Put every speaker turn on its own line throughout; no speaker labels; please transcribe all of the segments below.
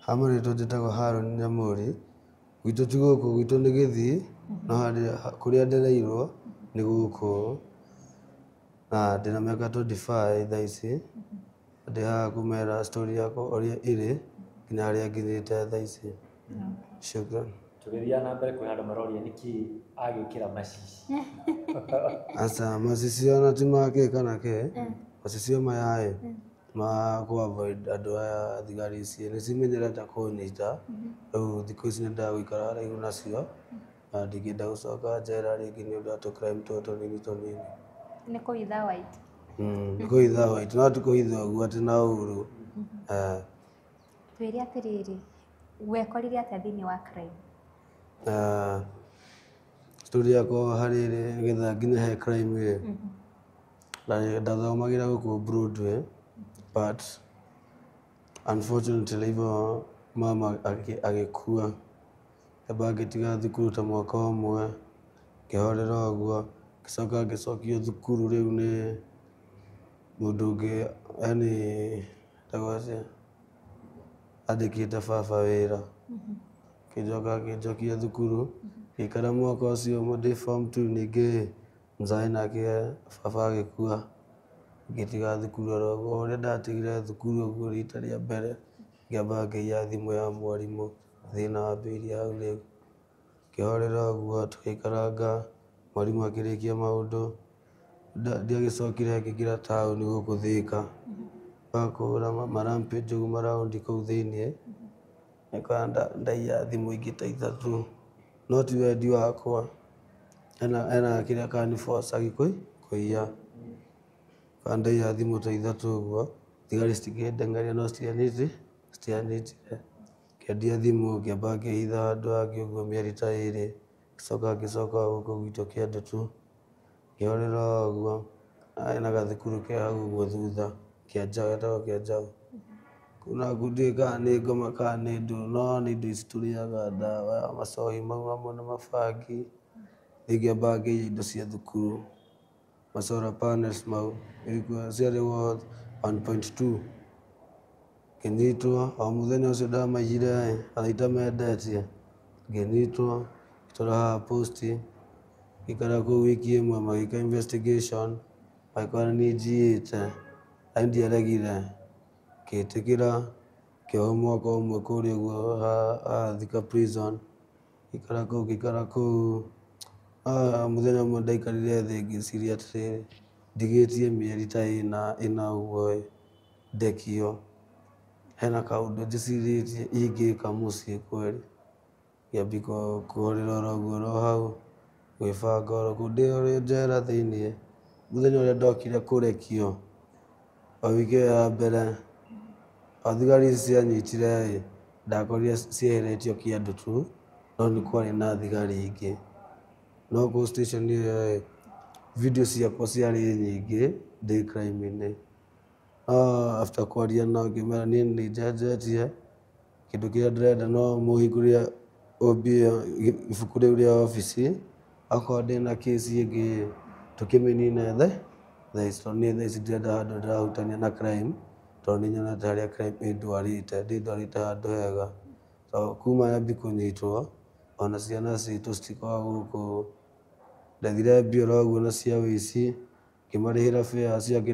Ha marĩtwa njĩtagwo Haron Nyamori, gwitũ ti gũkũ, gwitũ nĩ Gĩthii, no harĩa kũrĩa ndereirwo nĩ gũkũ, na ndĩna mĩaka 25 thaa ici, ndĩ haha kũmera story yakwa ũrĩa ĩrĩ nginya harĩa nginyĩte thaa ici. Shukran.
Tũgĩthiaga na mbere kwĩna andũ maroria nĩkĩ agĩkĩra macici.
Aca, macici ona ti ma kĩ kana kĩ, macicio maya ĩ, ma kũ avoid andũ aya thigari ici nĩ cimenyerete kũnyita, rĩu thikũ ici nĩ ndendaga gũikara haraihu nacio, na ndingĩenda gũcoka njera rĩngĩ nĩ ũndũ wa tũ crime tũtũ tũnini tũnini.
Nĩ kũhitha white.
Nĩ kũhitha white, no ti kũhitha ũguo atĩ na ũru. Eh.
Twĩre atĩrĩrĩ, wekorire atĩa thĩinĩ wa crime?
Story yakwa harĩ nĩgetha nginye he crime ĩ, ndathomagĩra gũkũ Broadway, but unfortunately hivyo mama agĩkua, ngĩamba ngĩtiga thukuru ta mwaka ũmwe, ngĩhorera ũguo, ngĩcoka ngĩcokio thukuru rĩu nĩ mũndũ ũngĩ, yaani etagwo atĩa, andĩkĩte baba wĩra, akĩnjoka akĩnjokia thukuru, ngĩikara mwaka ũcio ũmwe ndĩ form two, ningĩ mzae nake baba agĩkua, ngĩtiga thukuru oro ũguo. Ũrĩa ndatigire thukuru ũguo rita rĩa mbere, ngĩamba ngĩiya thimũ ya mwarimũ, thĩna wambĩrĩirie hau rĩu. Ngĩhorera ũguo tũgĩikaranga, mwarimũ akĩrĩkia maũndũ, ndiagĩcokire ngĩingĩra taũni gũkũ Thĩka, kũhũra ma rampage ũguo maraundi kũu thĩiniĩ, ngĩkora ndaiya thimũ ingĩ ta ithatũ, no ti wendi wakwa, hena kĩrĩa kani force kũiya, ngĩkora ndaiya thimũ ta ithatũ ũguo, thigari citikĩndeng'eria no citianyitire, ngĩendia thimũ, ngĩamba ngĩhitha handũ hangĩ ũguo mĩeri ta ĩrĩ, ngĩcoka ngĩcoka gũkũ gwitũ Kĩandutu, ngĩhorera ũguo, hena gathukuru ke hau ũguo thutha, Kĩanjaũ, getagwo Kĩanjaũ. Kũu nakuo ndiũĩ kana nĩ ngoma kana nĩ ndũũ, no nĩ indo ici tũrĩaga, ndawa, macohi mau hamwe na mabangi, niĩ ngĩamba ngĩiya indo cia thukuru, ma solar panels mau, ciarĩ worth 1.2. Ngĩnyitwo, o mũthenya ũcio ndamaiyire ĩ, ona itamendetie, ngĩnyitwo, ngĩtwarwo haha post, ngĩikara kũu wiki ĩmwe magĩka investigation, magĩkora nĩ niĩ njiyĩte, na niĩ ndiaregire, ngĩtĩkĩra, ngĩohwo mwaka ũmwe kũrĩa ũguo haha Thika prison, ngĩikara kũu ngĩikara kũu, mũthenya ũmwe ndaikarire thĩ ngĩciria atĩrĩrĩ, ndigĩtie mĩeri ta ĩna ũguo ĩ, ndekio, hena kaũndũ njĩcirĩtie ingĩka mũciĩ kweri, ngĩambia kũhorera oro ũguo oro hau, gwĩbanga oro kũu ndĩ oro njera thĩiniĩ, mũthenya ũrĩa ndokire kũrekio, o wiki ĩyo ya mbere, o thigari ici cianyitire ĩ, ndakorire cieheretio Kĩandutu, no nĩ kwarĩ na thigari ingĩ. No kũu station ĩyo ĩ, video ciakwa ciarĩ nyingĩ ndĩ crime-inĩ. No after kwaria nao ngĩmera niĩ nĩ njenjetie, kĩndũ kĩrĩa ndĩrenda no mũhingũrĩre OB ĩyo ibuku rĩu rĩa obici, akorwo ndĩna case ĩngĩ tũkĩmĩnine thaa ici, tondũ niĩ thaa ici ndirenda handũ ndĩrahutania na crime, tondũ nĩ nyonete harĩa crime ĩndwarĩte, ndĩndwarĩte handũ hega. Tondũ kuma nyambie kũnyitwo, ona ciana citũ citikoragwo gũkũ, ndethire mbia oro ũguo na cia ũici, ngĩmarĩhĩra fare, acio angĩ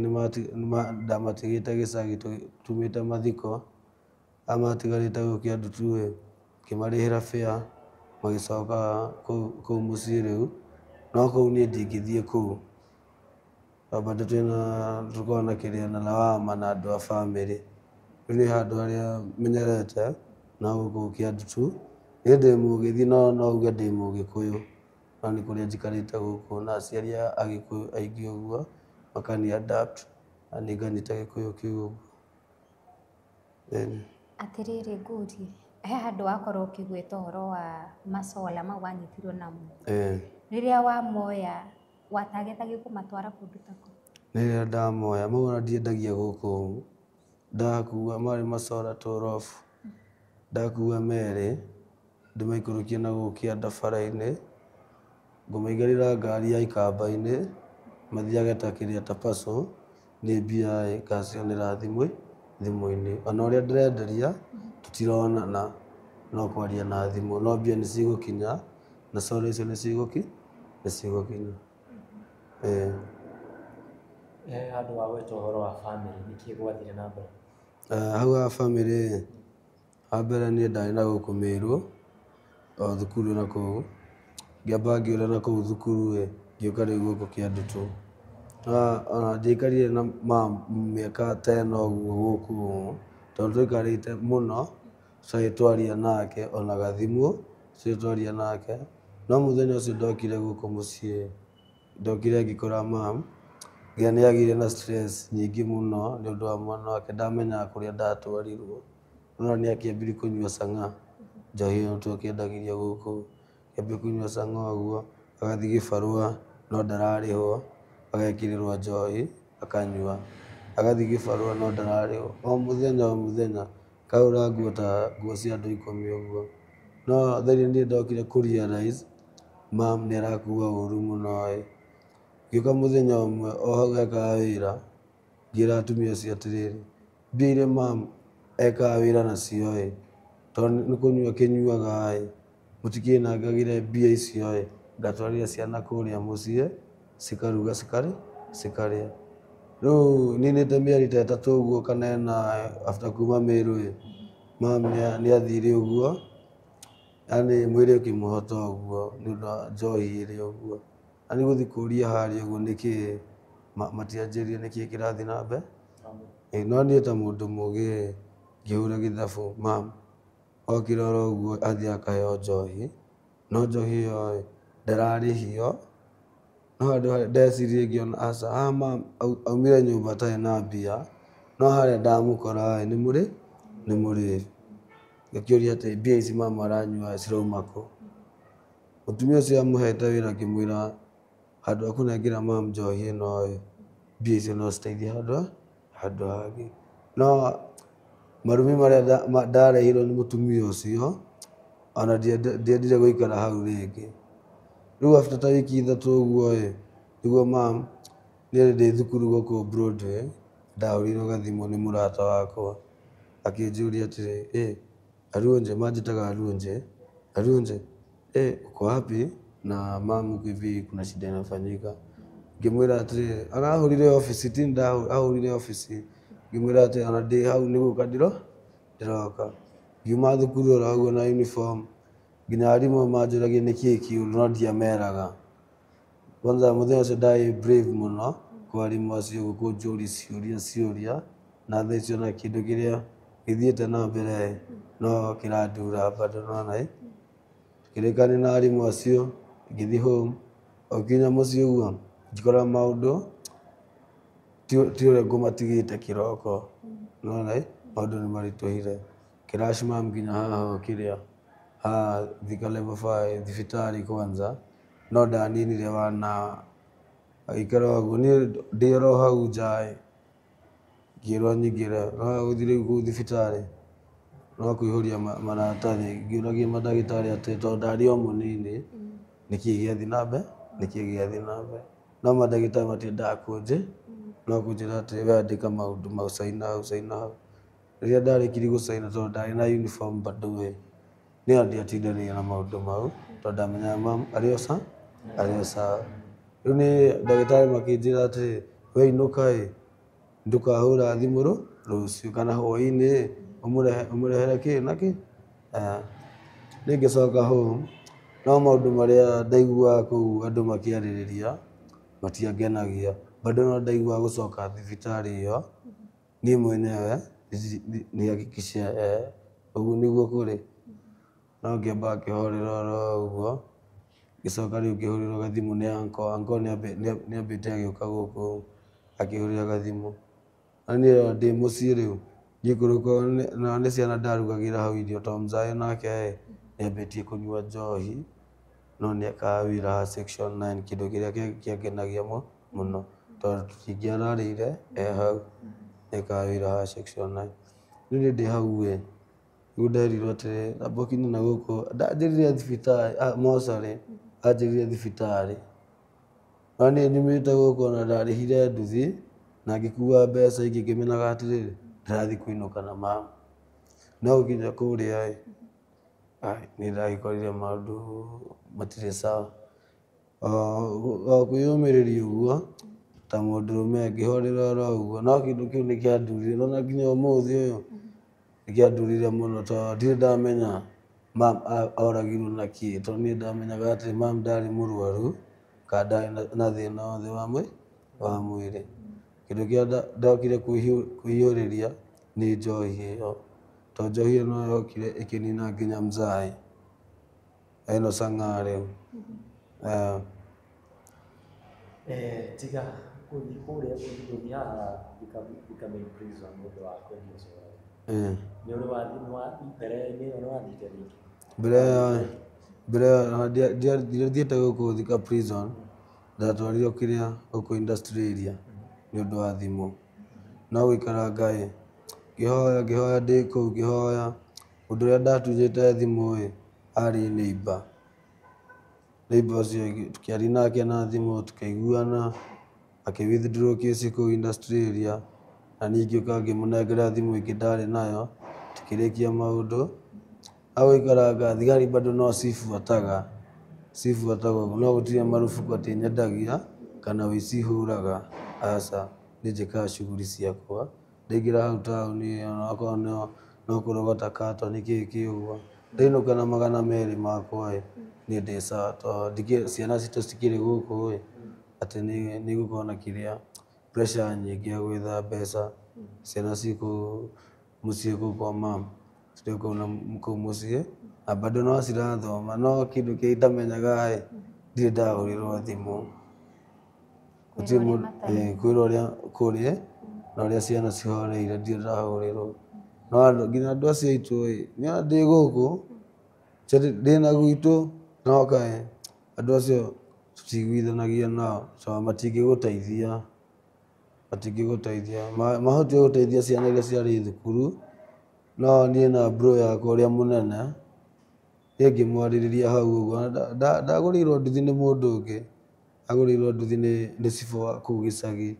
ndamatigĩte gĩcagi tumĩte mathiko, aya matigarĩte gũkũ Kĩandutu ĩ, ngĩmarĩhĩra fare, magĩcoka kũu mũciĩ rĩu, no kũu niĩ ndingĩthiĩ kũu, tondũ bado twĩna tũkoragwo na kĩrĩa na lawama na andũ a bamĩrĩ. Rĩu nĩ handũ harĩa menyerete no gũkũ Kĩandutu, niĩ ndĩ mũgĩthii no no uge ndĩ mũgĩkũyũ, no nĩ kũrĩa njikarĩte gũkũ na aciari a agĩkũyũ aingĩ ũguo, makani adapt na niĩ nganyita gĩkũyũ kĩu ũguo.
Atĩrĩrĩ ngũrie, he handũ wakorwo ũkĩgweta ũhoro wa macola mau wanyitirwo namo. Rĩrĩa wamoya watagetagia kũmatwara kũndũ ta kũ?
Rĩrĩa ndamoya, mau ona ndiendagia gũkũ, ndakua marĩ macora tũrobu, ndakua merĩ, ndĩmaikũrũkie na gũkũ kĩanda bara-inĩ, ngũmaigĩrĩra ngari ya ikamba-inĩ, mathiage ta kĩrĩa ta parcel, niĩ mbia ĩ ngacionera thimũ-inĩ. Ona ũrĩa ndĩrenderia, Tũtironana no kwaria na thimũ, no mbia nĩ cigũkinya na solar icio nĩ cigũkinya.
Handũ wa gweta ũhoro wa family, nĩkĩ gwathire na mbere?
Hau ha family, ha mbere niĩ ndarĩ na gũkũ Meru, o thukuru na kũu. Ngĩamba ngĩũra na kũu thukuru ĩ, ngĩũka rĩu gũkũ Kĩandutu. Ona ndiaikarire na mam mĩaka ta ĩna ũguo gũkũ, tondũ twaikarĩte mũno, tũtarĩ twaria nake ona gathimũ, tũtarĩ twaria nake. No mũthenya ũcio ndokire gũkũ mũciĩ, ndokire ngĩkora mam, nginya nĩ agĩire na stress nyingĩ mũno nĩ ũndũ wa mwana wake, ndamenyaga kũrĩa ndatwarirwo. No nĩ akĩambirie kũnyua chang'aa, njohi ĩyo twakĩendagĩrio gũkũ. Akĩambia kũnyua chang'aa ũguo, agathiĩ gĩbarũa no ndararĩhwo, agekĩrĩrwo njohi akanyua, agathiĩ gĩbarũa no ndararĩhwo. O mũthenya o mũthenya, akagũra nguo ta nguo cia andũ 10 ũguo. No thaa iria niĩ ndokire kũ realize mam nĩ arakua ũru mũno ĩ. Ngĩũka mũthenya ũmwe o hau ekaga wĩra, ngĩra atumia acio atĩrĩrĩ, mbia iria mam ekaga wĩra nacio ĩ, tondũ nĩ kũnyua akĩnyuaga ĩ, mũtikĩnangagĩre mbia icio ĩ, ngatwarĩra ciana kũrĩa mũciĩ, cikaruga cikarĩa. Rĩu ninĩte mĩeri ta 3 ũguo kana 4 after kuma Meru ĩ, mam nĩ athire ũguo, yaani mwĩrĩ ũkĩmũhota ũguo nĩ ũndũ wa njohi ĩrĩa ũguo. Na nĩ gũthiĩ kũria harĩa ũguo nĩkĩ matianjĩrire nĩkĩ kĩrathiĩ na mbere. No niĩ ta mũndũ mũgĩ ngĩhũra gĩthabu mam okĩra oro ũguo athiĩ akaheo njohi, no njohi ĩyo ĩ ndararĩhio. No handũ harĩa ndeciririe ngĩona aca, haha mam aumire nyũmba atarĩ na mbia, no harĩa ndamũkora ĩ nĩ mũrĩu. Ngĩkĩũria atĩ mbia ici mama aranyua cirauma kũ? Mũtumia ũcio amũhete wĩra akĩmwĩra handũ ha kũnengera mam njohi ĩno ĩ, mbia icio no citeithie handũ hangĩ. No marumi marĩa ndarehirwo nĩ mũtumia ũcio, ona ndiendire gũikara hau rĩngĩ. Rĩu after ta wiki 3 ũguo ĩ, nĩguo mam niĩ ndĩ thukuru gũkũ Broadway, ndahũrĩirwo gathimũ nĩ mũrata wakwa, akĩnjũria atĩrĩ, ĩ Aruonje, manjĩtaga Aruonje, Aruonje, ĩ uko wapi? Na mam huku hivi kuna shida inafanyika. Ngĩmwĩra atĩrĩrĩ, arahũrire obici, ti ahũrire obici. Ngĩmwĩra atĩ ona ndĩ hau nĩ gũka ndĩroka. Ngiuma thukuru oro ũguo na uniform, nginya arimũ manjũragia nĩkĩĩ kĩũru no ndiameraga. Kwanza mũthenya ũcio ndarĩ brave mũno kwa arimũ acio kũnjũria ciũria ciũria, na thaa icio ona kĩndũ kĩrĩa gĩthiĩte na mbere no kĩrandura bado nĩwona ĩ. Ngĩrĩkania na arimũ acio, ngĩthiĩ home, o nginya mũciĩ ũguo ngĩkora maũndũ ti ũrĩa ngũmatigĩte kĩroko, nĩwona ĩ, maũndũ nĩ maritũhire. Kĩraci mam nginya haha kĩrĩa, haha Thika level 5 thibitarĩ kwanza, no ndaninire wana agĩikara ũguo, niĩ ndĩ oro hau nja ĩ, ngĩrwo nyingĩre, no gũthiĩ rĩu kũu thibitarĩ no kũihũria maratathi, ngĩũragia mandagĩtarĩ atĩ tondũ ndarĩ o mũnini, nĩkĩ gĩathiĩ na mbere, nĩkĩ gĩathiĩ na mbere. No mandagĩtarĩ matiendaga no kũnjĩra atĩ we andĩka maũndũ mau, caina hau, caina hau. Rĩrĩa ndarĩkirie gũcaina tondũ ndarĩ na uniform bado ĩ, niĩ ona ndiatindanĩire na maũndũ mau, tondũ ndamenyaga mam arĩ o sawa. Rĩu niĩ ndagĩtarĩ makĩnjĩra atĩ we inũka ĩ, ndũkahũra thimũ rũciũ kana hwaĩ-inĩ ĩ, ũmũrehere kĩ na kĩ. Niĩ ngĩcoka home, no maũndũ marĩa ndaiguaga kũu andũ makĩarĩrĩria matiangenagia. Bado no ndaiguaga gũcoka thibitarĩ ĩyo, niĩ mwenyewe nĩ hakikishe ũguo nĩguo kũrĩ. No ngĩamba ngĩhorera oro ũguo, ngĩcoka rĩu ngĩhũrĩrwo gathimũ nĩ uncle, uncle nĩ ambĩte agĩũka gũkũ akĩhũrĩra gathimũ. Na niĩ ndĩ mũciĩ rĩu, ngĩikũrũka na nĩ ciana ndarugagĩra hau irio tondũ mzae nake ĩ, nĩ ambĩtie kũnyua njohi, no nĩ ekaga wĩra haha section 9 kĩndũ kĩrĩa kĩangenagia mũno, tondũ tũtingĩararĩire e hau, nĩ ekaga wĩra haha section 9. Rĩu niĩ ndĩ hau ĩ, nĩguo nderirwo atĩrĩ, amba ũkinye na gũkũ, ndanjĩrire thibitarĩ, mocarĩ, anjĩrire thibitarĩ. No niĩ nyumĩte gũkũ ona ndarĩhire nduthi, na ngĩkua mbeca ingĩ ngĩmenyaga atĩrĩrĩ, ndĩrathiĩ kũinũka na mama. No gũkinya kũrĩa ĩ, ai nĩ ndagĩkorire maũndũ matirĩ sawa. O kwĩyũmĩrĩria ũguo ta mũndũrũme ngĩhorera oro ũguo, no kĩndũ kĩu nĩ kĩandurire na nginya ũmũthĩ ũyũ nĩ kĩandurire mũno tondũ ndirĩ ndamenya mam oragirwo na kĩ, tondũ niĩ ndamenyaga atĩ mam ndarĩ mũrwaru kana ndarĩ na thĩna wothe wa mwĩrĩ. Kĩndũ kĩrĩa ndokire kwĩhiũrĩria nĩ njohi ĩyo, tondũ njohi ĩyo no yokire ĩkĩnina nginya mzae ĩno chang'aa rĩu.
Tiga gũthiĩ kũrĩa gũthiĩ haha Thika Main Prison nĩ ũndũ wa kwendia cora. Nĩ ũrĩ wathiĩ mbere-inĩ ĩyo nĩ wathiĩte rĩngĩ?
Mbere ĩyo ndiathiĩte gũkũ Thika Prison, ndatwarirwo kĩrĩa gũkũ industrial area nĩ ũndũ wa thimũ. No gũikaranga ĩ, ngĩhoya ngĩhoya ndĩ kũu ngĩhoya, mũndũ ũrĩa ndatunyĩte thimũ ĩ, arĩ neighbour. Neighbour ũcio tũkĩaria nake na thimũ tũkĩiguana, akĩ withdraw case kũu industrial area, na niĩ ngĩũka ngĩmũnengera thimũ ĩngĩ ndarĩ nayo, tũkĩrĩkia maũndũ. Agũikaranga thigari bado no cibuataga, cibuataga ũguo, no gũtirĩ marubuku atĩ nyendagia kana ũici hũraga, aca, niĩ njĩkaga shughuli ciakwa. Ndaingĩra hau taũni onakorwo no kũrogota katoni kĩ kĩ ũguo, ndainũka na 200 makwa ĩ, niĩ ndĩ sawa tondũ ciana citũ cikĩrĩ gũkũ ĩ, atĩ nĩ gũkorwo na kĩrĩa pressure nyingĩ ya gwetha mbeca, ciana ciĩ kũu mũciĩ kũu kwa mam, cirĩ kũu mũciĩ na bado no cirathoma, no kĩndũ kĩrĩa itamenyaga ĩ, ndirĩ ndahũrĩrwo thimũ. Gũtirĩ mũndũ kwĩrwo ũrĩa kũrĩ na ũrĩa ciana cihoreire ndirĩ ndahũrĩrwo. No nginya andũ acio aitũ ĩ, nĩ ndĩ gũkũ, ndĩna gwitũ no kaĩ andũ acio tũtiiguithanagia nao tondũ matingĩgũteithia, matingĩgũteithia. Mahotire gũteithia ciana iria ciarĩ thukuru, no niĩ na bro yakwa ũrĩa mũnene, niĩ ngĩmwarĩrĩria hau ũguo, ndagũrĩirwo nduthi nĩ mũndũ ũngĩ, agũrĩirwo nduthi nĩ cibũ wa kũu gĩcagi,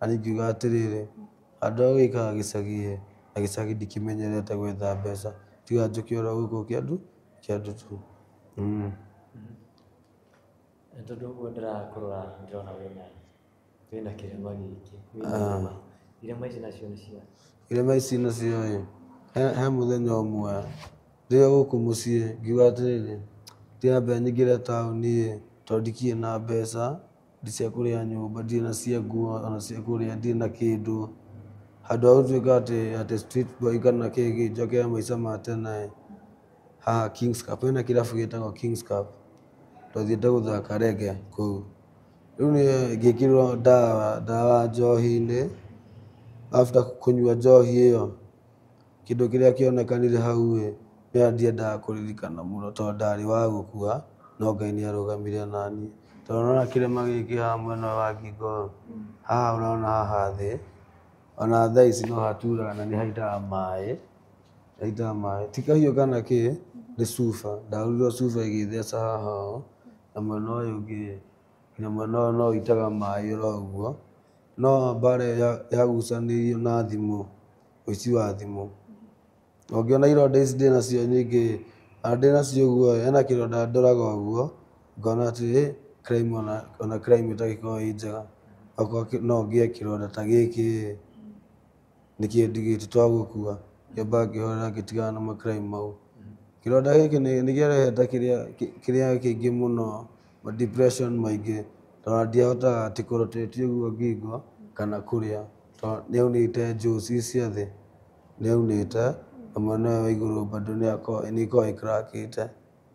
na niĩ ngiuga atĩrĩrĩ, handũ ha gũikara gĩcagi ĩ, na gĩcagi ndikĩmenyerete gwetha mbeca, tiga njũke oro gũkũ Kĩandutu.
Tondũ ũguo ndĩrakũrora ndĩrona wĩna kĩrema gĩkĩ, wĩna irema. Irema ici nacio nĩ cia?
Irema ici nacio ĩ, he mũthenya ũmwe ndĩ o gũkũ mũciĩ ngiuga atĩrĩrĩ, ndiambe nyingĩre taũni ĩ, tondũ ndikĩrĩ na mbeca cia kũrĩa nyũmba, ndirĩ na cia nguo ona cia kũrĩa, ndirĩ na kĩndũ. Handũ ha gũtuĩka atĩ street boy kana kĩ njokere maica ma tene, haha Kings Cup, hena kĩrabu gĩtagwo Kings Cup, twathiĩte gũthaka reggae kũu. Rĩu niĩ ngĩkĩrwo ndawa njohi-inĩ, after kũnyua njohi ĩyo, kĩndũ kĩrĩa kĩonekanire hau ĩ, nĩ ndiendaga kũririkana mũno tondũ ndarĩ wa gũkua, no Ngai nĩ arũgamire naniĩ. Tondũ ũrona kĩrema gĩkĩ haha mwena ũyũ wa ngingo, haha ũrona haha thĩ, ona thaa ici no haturaga na nĩ haitaga maĩ, haitaga maĩ, ti kahiũ kana kĩ, nĩ cuba, ndahũrirwo cuba ĩgĩtheca haha ũũ, na mwena ũyũ ũngĩ, nginya mwena ũyũ no ũitaga maĩ oro ũguo, no mbara ĩyo yagucanĩirio na thimũ, ũici wa thimũ. Ũngĩona ironda ici ndĩnacio nyingĩ, ona ndĩnacio ũguo, hena kĩronda ndoraga ũguo, ngona atĩ crime ona crime ĩtagĩkoragwo ĩ njega, okorwo no ngĩe kĩronda ta gĩkĩ, nĩkĩo ndigĩte twagũkua, ngĩamba ngĩhorera ngĩtigana na ma crime mau. Kĩronda gĩkĩ nĩ kĩarehete kĩrĩa kĩingĩ mũno, ma depression maingĩ, tondũ ndiahotaga atĩ kũrotate ũguo ngingo kana kũrĩa, tondũ nĩ yaunĩte jaws ici cia thĩ, nĩ yaunĩte, na mwena ũyũ wa igũrũ bado nĩ ĩkoragwo ĩcrackĩte,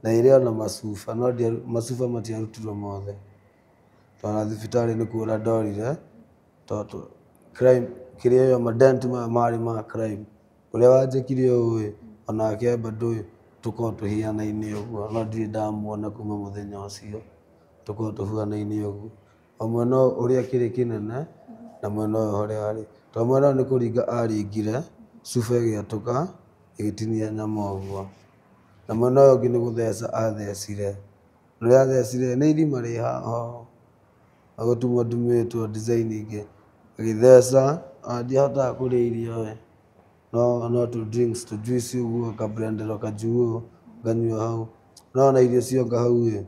na ĩrĩ ona macuba, no macuba matiarutirwo mothe, tondũ ona thibitarĩ nĩ kũra ndorire, tondũ crime kĩrĩa ĩyo madent maya marĩ ma crime, ũrĩa wanjĩkire ũũ ĩ, onake bado tũkoragwo tũhianaine ũguo, no ndirĩ ndamuona kuma mũthenya ũcio, tũkoragwo tũhuanaine ũguo. O mwena ũrĩa kĩrĩ kĩnene na mwena ũyũ harĩa harĩ, tondũ mwena ũyũ nĩ kũringa aringire, cuba ĩgĩatũka ĩgĩtinia nyama ũguo, na mwena ũyũ ũngĩ nĩ gũtheca athecire, ũrĩa athecire nĩ irima rĩ haha ũũ, na gũtumwo ndumĩtwo design ingĩ, agĩtheca ona ndiahotaga kũrĩa irio we. No tũ drinks tũ juice ũguo kablendero kajuo nganyua hau. No ona irio cionga hau ĩ,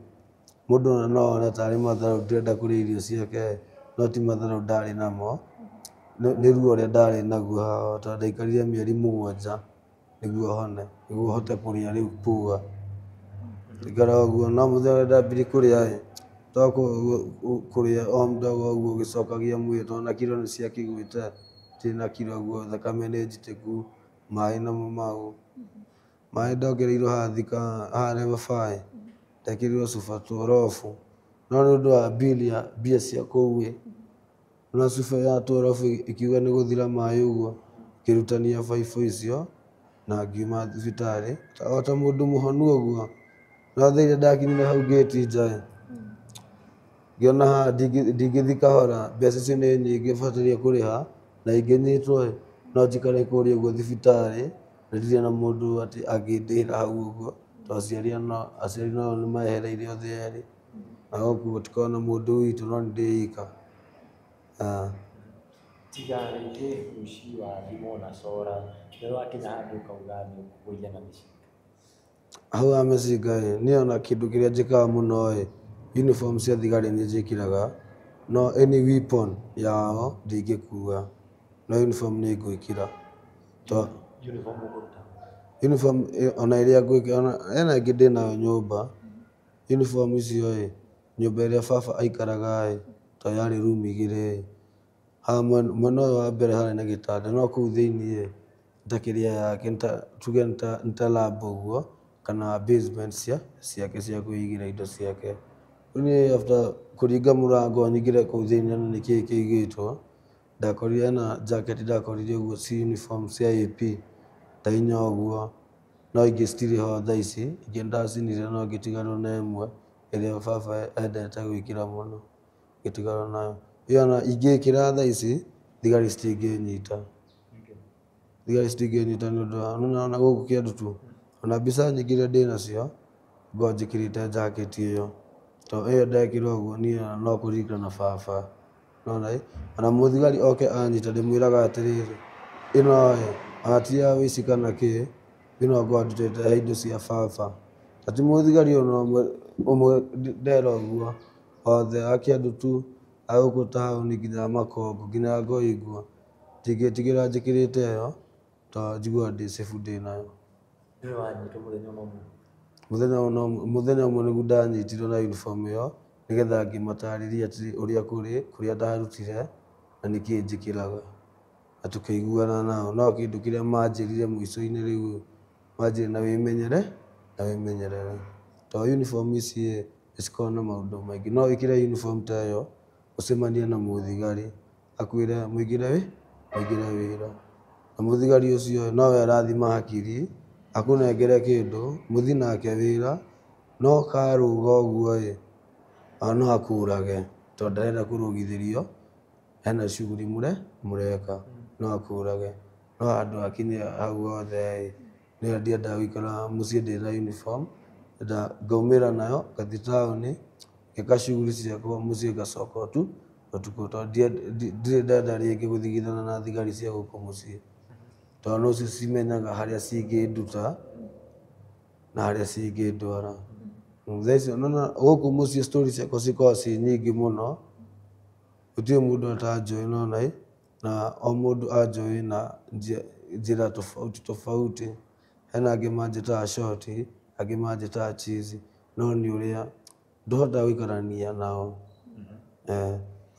mũndũ ona no one tarĩ matharau ndĩrenda kũrĩa irio ciake, no ti matharau ndarĩ namo. Nĩ ruo ũrĩa ndarĩ naguo haha tondũ ndaikarire mĩeri 7 nĩguo hone, nĩguo hote kũrĩa rĩu poa. Ikara ũguo no mũthenya ũrĩa ndambirie kũrĩa ĩ, kũrĩa o mdogo ũguo ũgĩcokagia mwĩrĩ tondũ ona kiro nĩ ciakĩgwĩte, ndirĩ na kiro ũguo, thakame nĩ njitĩku, maĩ namo mau. Maĩ ndongereirwo haha Thika, haha level 5, ndekĩrirwo cuba 12. No nĩ ũndũ wa bill ya mbia cia kũu ĩ, na cuba ya 12 ikiuga nĩ gũthira maĩ ũguo, ngĩrutania baibũ icio na ngiuma thibitarĩ o ta mũndũ mũhonu ũguo. No thaa iria ndakinyire hau ngĩti nja ĩ, ngĩona haha ndingĩthiĩ kahora, mbeca icio nĩ nyingĩ bataire kũrĩha na ingĩnyitwo ĩ, no njikare kũrĩa ũguo thibitarĩ na ndirĩ na mũndũ atĩ angĩndĩhĩra hau ũguo, tondũ aciari nao nĩ mehereire othe erĩ, na gũkũ gũtikoragwo na mũndũ witũ no nĩ ndĩ ika.
Tiga rĩngĩ ũici wa thimũ na cora, nĩ wakinya handũ ũkauga nĩ ũkũgũithia na mĩcinga.
Hau ha mĩcinga ĩ, niĩ ona kĩndũ kĩrĩa njĩkaga mũno ĩ, uniform cia thigari nĩ njĩkĩraga, no any weapon yao ndingĩkua, no uniform nĩ ngwĩkĩra.
Uniform ũkũruta?
Uniform ona ĩrĩa ngwĩkĩra, ona hena ĩngĩ ndĩnayo nyũmba, uniform icio ĩ, nyũmba ĩrĩa baba aikaraga ĩ, tondũ yarĩ room igĩrĩ ĩ, haha mwena ũyũ wa mbere harĩ na gĩtanda, no kũu thĩiniĩ ĩ, ta kĩrĩa yake, tuge nĩ ta lab ũguo, kana basement ciake cia kũigĩra indo ciake. Rĩu niĩ after kũringa mũrango nyingĩre kũu thĩiniĩ nyone nĩkĩĩ kĩigĩtwo, ndakorire hena jacket ndakorire ũguo ci uniform cia AP ta inya ũguo, no ingĩ citirĩ ho thaa ici, ingĩ ndacinire no ngĩtigarwo na ĩmwe ĩrĩa baba endete gwĩkĩra mũno, ngĩtigarwo nayo. Ĩyo ona ingĩkĩra thaa ici, thigari citingĩnyita. Thigari citingĩnyita nĩ ũndũ wa, nĩ ũrona gũkũ Kĩandutu, ona mbica nyingĩ iria ndĩnacio, ngoragwo njĩkĩrĩte jacket ĩyo. Tondũ ĩyo ndekĩra ũguo niĩ no kũririkana baba. Nĩwona ĩ, ona mũthigari oke anyita ndĩmwĩraga atĩrĩrĩ, ĩno ĩ, ona ti ya wĩici kana kĩ, ĩno ngoragwo ndutĩte he indo cia baba. Na ti mũthigari ona ũmwe ndera ũguo, othe a Kĩandutu, a gũkũ taũni nginya Makongo, nginya Ngoingwa, ndingĩtigĩra njĩkĩrĩte ĩyo, tondũ njiguaga ndĩ safe ndĩnayo.
Ndũrĩ wanyitwo mũthenya ona ũmwe?
Mũthenya ũmwe nĩguo ndanyitirwo na uniform ĩyo, nĩgetha ngĩmatarĩria atĩ ũrĩa kũrĩ, kũrĩa ndarutire, na nĩkĩĩ njĩkĩraga. Na tũkĩiguana nao, no kĩndũ kĩrĩa manjĩrire mũico-inĩ rĩu, manjĩrire na wĩmenyere, na wĩmenyerere. Tondũ uniform ici ĩ, nĩ cikoragwo na maũndũ maingĩ. No wĩkĩre uniform ta ĩyo, ũcemanie na mũthigari, akwĩre mũingĩre wĩra. Na mũthigari ũcio nowe arathima hakiri, akũnengere kĩndũ, mũthiĩ nake wĩra, no karũga ũguo ĩ, ona no akũrage, tondũ ndarenda kũrũgithĩrio, hena shughuli mũreka, no akũrage. No handũ hakinye hau hothe ĩ, niĩ ndiendaga gũikara mũciĩ ndĩna uniform, ngaumĩra nayo, ngathiĩ taũni, ngeka shughuli ciakwa mũciĩ ngacoka ũtukũ, tondũ ndirĩ ndenda rĩngĩ gũthigithana na thigari cia gũkũ mũciĩ. Tondũ nocio cimenyaga harĩa cingĩnduta na harĩa cingĩndwara. Thaa icio nĩwona gũkũ mũciĩ story ciakwa cikoragwo ciĩ nyingĩ mũno, gũtirĩ mũndũ atanjũĩ nĩwona ĩ, na o mũndũ anjũĩ na njĩra tofauti tofauti. Hena angĩ manjĩtaga short, angĩ manjĩtaga cheese, no nĩ ũrĩa ndũhotaga gũikarania nao.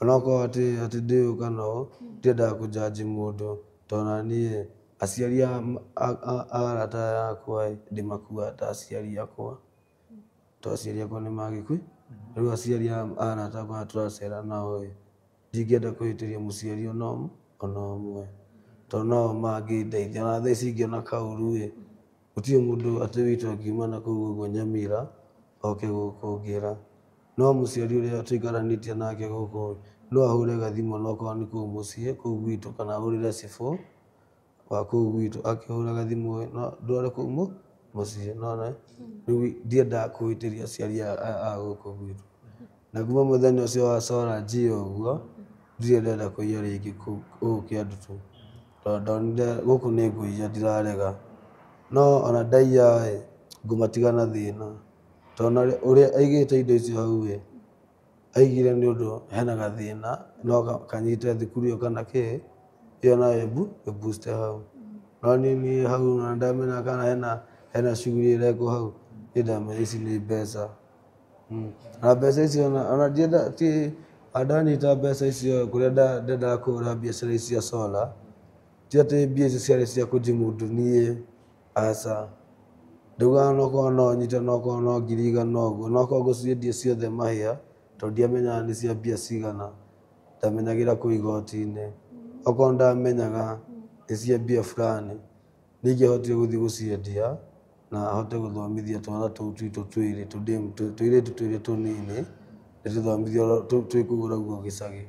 Onokorwo atĩ ndĩ ũũ kana ũũ, ndiendaga kũjudge mũndũ, tondũ ona niĩ aciari a arata aya akwa ĩ, ndĩmakuaga ta aciari akwa, tondũ aciari akwa nĩ magĩkuire. Rĩu aciari a arata akwa tũracera nao ĩ, ndingĩenda kũhĩtĩria mũciari ona ũmwe, tondũ no mangĩndeithia. Ona thaa ici ingĩona kaũru ĩ, gũtirĩ mũndũ atĩ witũ angiuma na kũu ũguo Nyamira oke gũkũ ngĩra. No mũciari ũrĩa tũikaranĩtie nake gũkũ no ahũre gathimũ onokorwo nĩ kũu mũciĩ kũu gwitũ kana ahũrĩre cibũ wa kũu gwitũ akĩhũra gathimũ no ndware kũu mũciĩ nĩwona. Rĩu ndiendaga kũhĩtĩria aciari a gũkũ gwitũ. Na kuma mũthenya ũcio wa Sora njia ũguo ndirĩ ndenda kũiya rĩngĩ kũu Kĩandutu. Tondũ ndonire gũkũ nĩ ngũiya ndirarega. No ona ndaiya ĩ, ngũmatiga na thĩna. Tondũ ũrĩa aigĩte indo icio hau ĩ, aigire nĩ ũndũ hena gathĩna no kanyite thukuru ĩyo kana kĩ, ĩyo nayo ĩ boost hau. No niĩ hau ona ndamenya kana hena shughuli ĩrekwo hau, niĩ ndamenya ici nĩ mbeca. Na mbeca icio ona ndienda ti ndanyita mbeca icio kũrĩa ndendaga kũhũra biacara ici cia solar, ti atĩ mbia icio ciarĩ cia kũnjimundu niĩ, aca. Ndaugaga nokorwo no nyite nokorwo no ngiri igana ũguo, nokorwo ngũciendia ciothe mahĩa, tondũ ndiamenyaga nĩ cia mbia cigana. Ndamenyagĩra kũu igoti-inĩ. Okorwo ndamenyaga nĩ cia mbia fulani, nĩ ingĩahotire gũthiĩ gũciendia na hote gũthomithia twana tũu twitũ twĩrĩ, tũirĩtu twĩrĩ tũnini, ndĩtũthomithie twĩ kũu ũguo gĩcagi.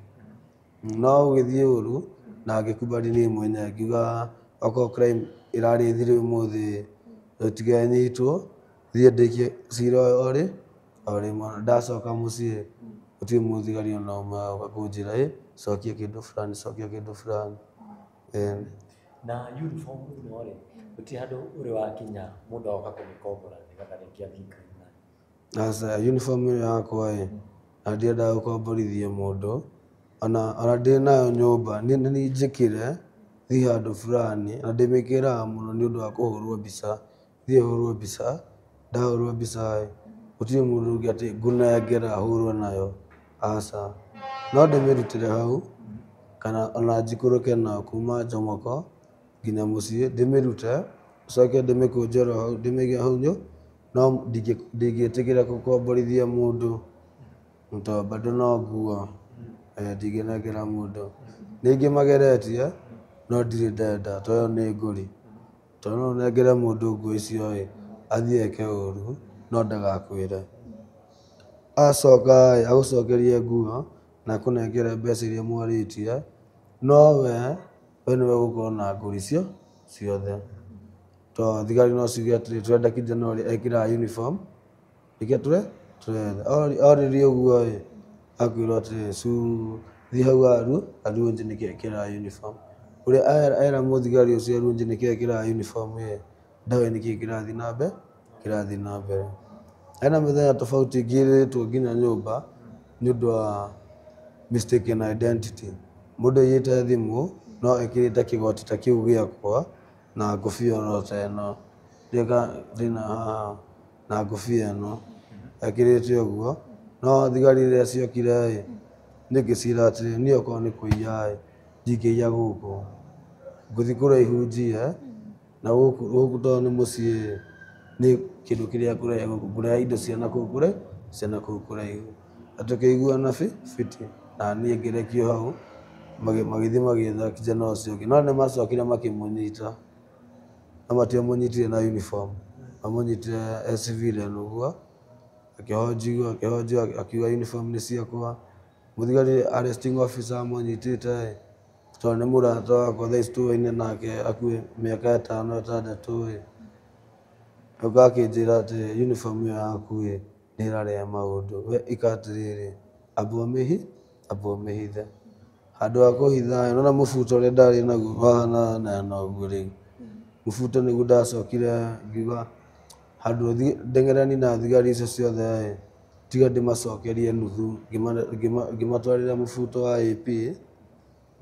No gũgĩthiĩ ũru na ngĩkubali niĩ mwenyewe ngiuga okorwo crime ĩrarĩ thirĩ ũmũthĩ tũtigenyitwo, thiĩ ndĩkie cira ũyũ o rĩmwe. Ndacoka mũciĩ gũtirĩ mũthigari ona ũmwe wagoka kũnjĩra ĩ cokia kĩndũ fulani, cokia kĩndũ fulani.
Na uniform ĩno rĩ, gũtirĩ handũ ũrĩ wakinya mũndũ agoka kũmĩkombora nĩgetha rĩngĩ athiĩ crime nayo?
Aca, uniform ĩyo yakwa ĩ, na ndiendaga gũkomborithia mũndũ, ona ndĩ nayo nyũmba, niĩ nĩ njĩkĩre thiĩ handũ fulani, na ndĩmĩkĩraga mũno nĩ ũndũ wa kũhũrwo mbica. Thiĩ hũrwo mbica, ndahũrwo mbica ĩ, gũtirĩ mũndũ ũngĩ atĩ ngũnengera hũrwo nayo, aca. No ndĩmĩrutĩre hau, kana ona njikũrũke nayo kuma Jomoko nginya mũciĩ, ndĩmĩrute, coke ndĩmĩkũnje oro hau, ndĩmĩige hau no ndingĩtĩkĩra gũkomborithia mũndũ, tondũ bado no nguo, ndingĩnengera mũndũ. Nĩ ingĩ mageretie, no ndirĩ ndenda, tondũ ĩyo nĩ ngũri. Tondũ no ũnengere mũndũ nguo icio ĩ, athiĩ eke ũru, no ndagakwĩre. Acoka ĩ, agũcokerie nguo na akũnengere mbeca iria mwarĩtie, no we nĩwe ũgũkorwo na ngũri ciothe. Tondũ thigari no ciuge atĩrĩ, tũrenda kijana ũrĩa ekĩraga uniform, nĩkĩo tũretha. Orĩrio ũguo ĩ, akwĩrwo atĩrĩrĩ, thiĩ hau Aruonje nĩkĩo ekĩraga uniform. Ũrĩa era mũthigari ũcio Aruonje nĩkĩo ekĩraga uniform ĩ, ndoĩ nĩkĩĩ kĩrathiĩ na mbere, kĩrathiĩ na mbere. Hena mĩthenya tofauti ngirĩtwo nginya nyũmba nĩ ũndũ wa mistaken identity. Mũndũ aiyĩte thimũ no ekĩrĩte kĩgoti ta kĩu gĩakwa na ngũbia oro ta ĩno. Ndĩna haha na ngũbia ĩno ekĩrĩte ũguo, no thigari rĩrĩa ciokire ĩ, niĩ ngĩciĩra atĩrĩrĩ, niĩ okorwo nĩ kũiya ĩ, ndingĩiya gũkũ. Ngũthiĩ kũraihu njiye, na gũkũ tondũ nĩ mũciĩ nĩ kĩndũ kĩrĩa ngũrehe gũkũ, ngũrehe indo cia nakũu cia nakũu kũraihu. Na tũkĩiguana fiti, na niĩ ngĩrekio hau, magĩthiĩ magĩetha kijana ũcio ũngĩ. No nĩ macokire makĩmũnyita, no matiamũnyitire na uniform, mamũnyitire e civilian ũguo, akĩhonjio akiuga uniform nĩ ciakwa. Mũthigari arresting officer amũnyitĩte ĩ, tondũ nĩ mũrata wakwa thaa ici tũaine nake hakuhĩ mĩaka ĩtano ĩtandatũ ĩ, oka akĩnjĩra atĩ uniform ĩyo yaku ĩ, nĩ ĩrarehe maũndũ. We ĩka atĩrĩrĩ, amba ũmĩhithe. Handũ ha kũhitha ĩ, nĩwona mũbuto ũrĩa ndarĩ naguo wahana na ũguo rĩu. Mũbuto nĩguo ndacokire ngiuga handũ ndeng'erani na thigari icio ciothe ĩ, tiga ndĩmacokerie nuthu, ngĩmatwarĩra mũbuto wa AP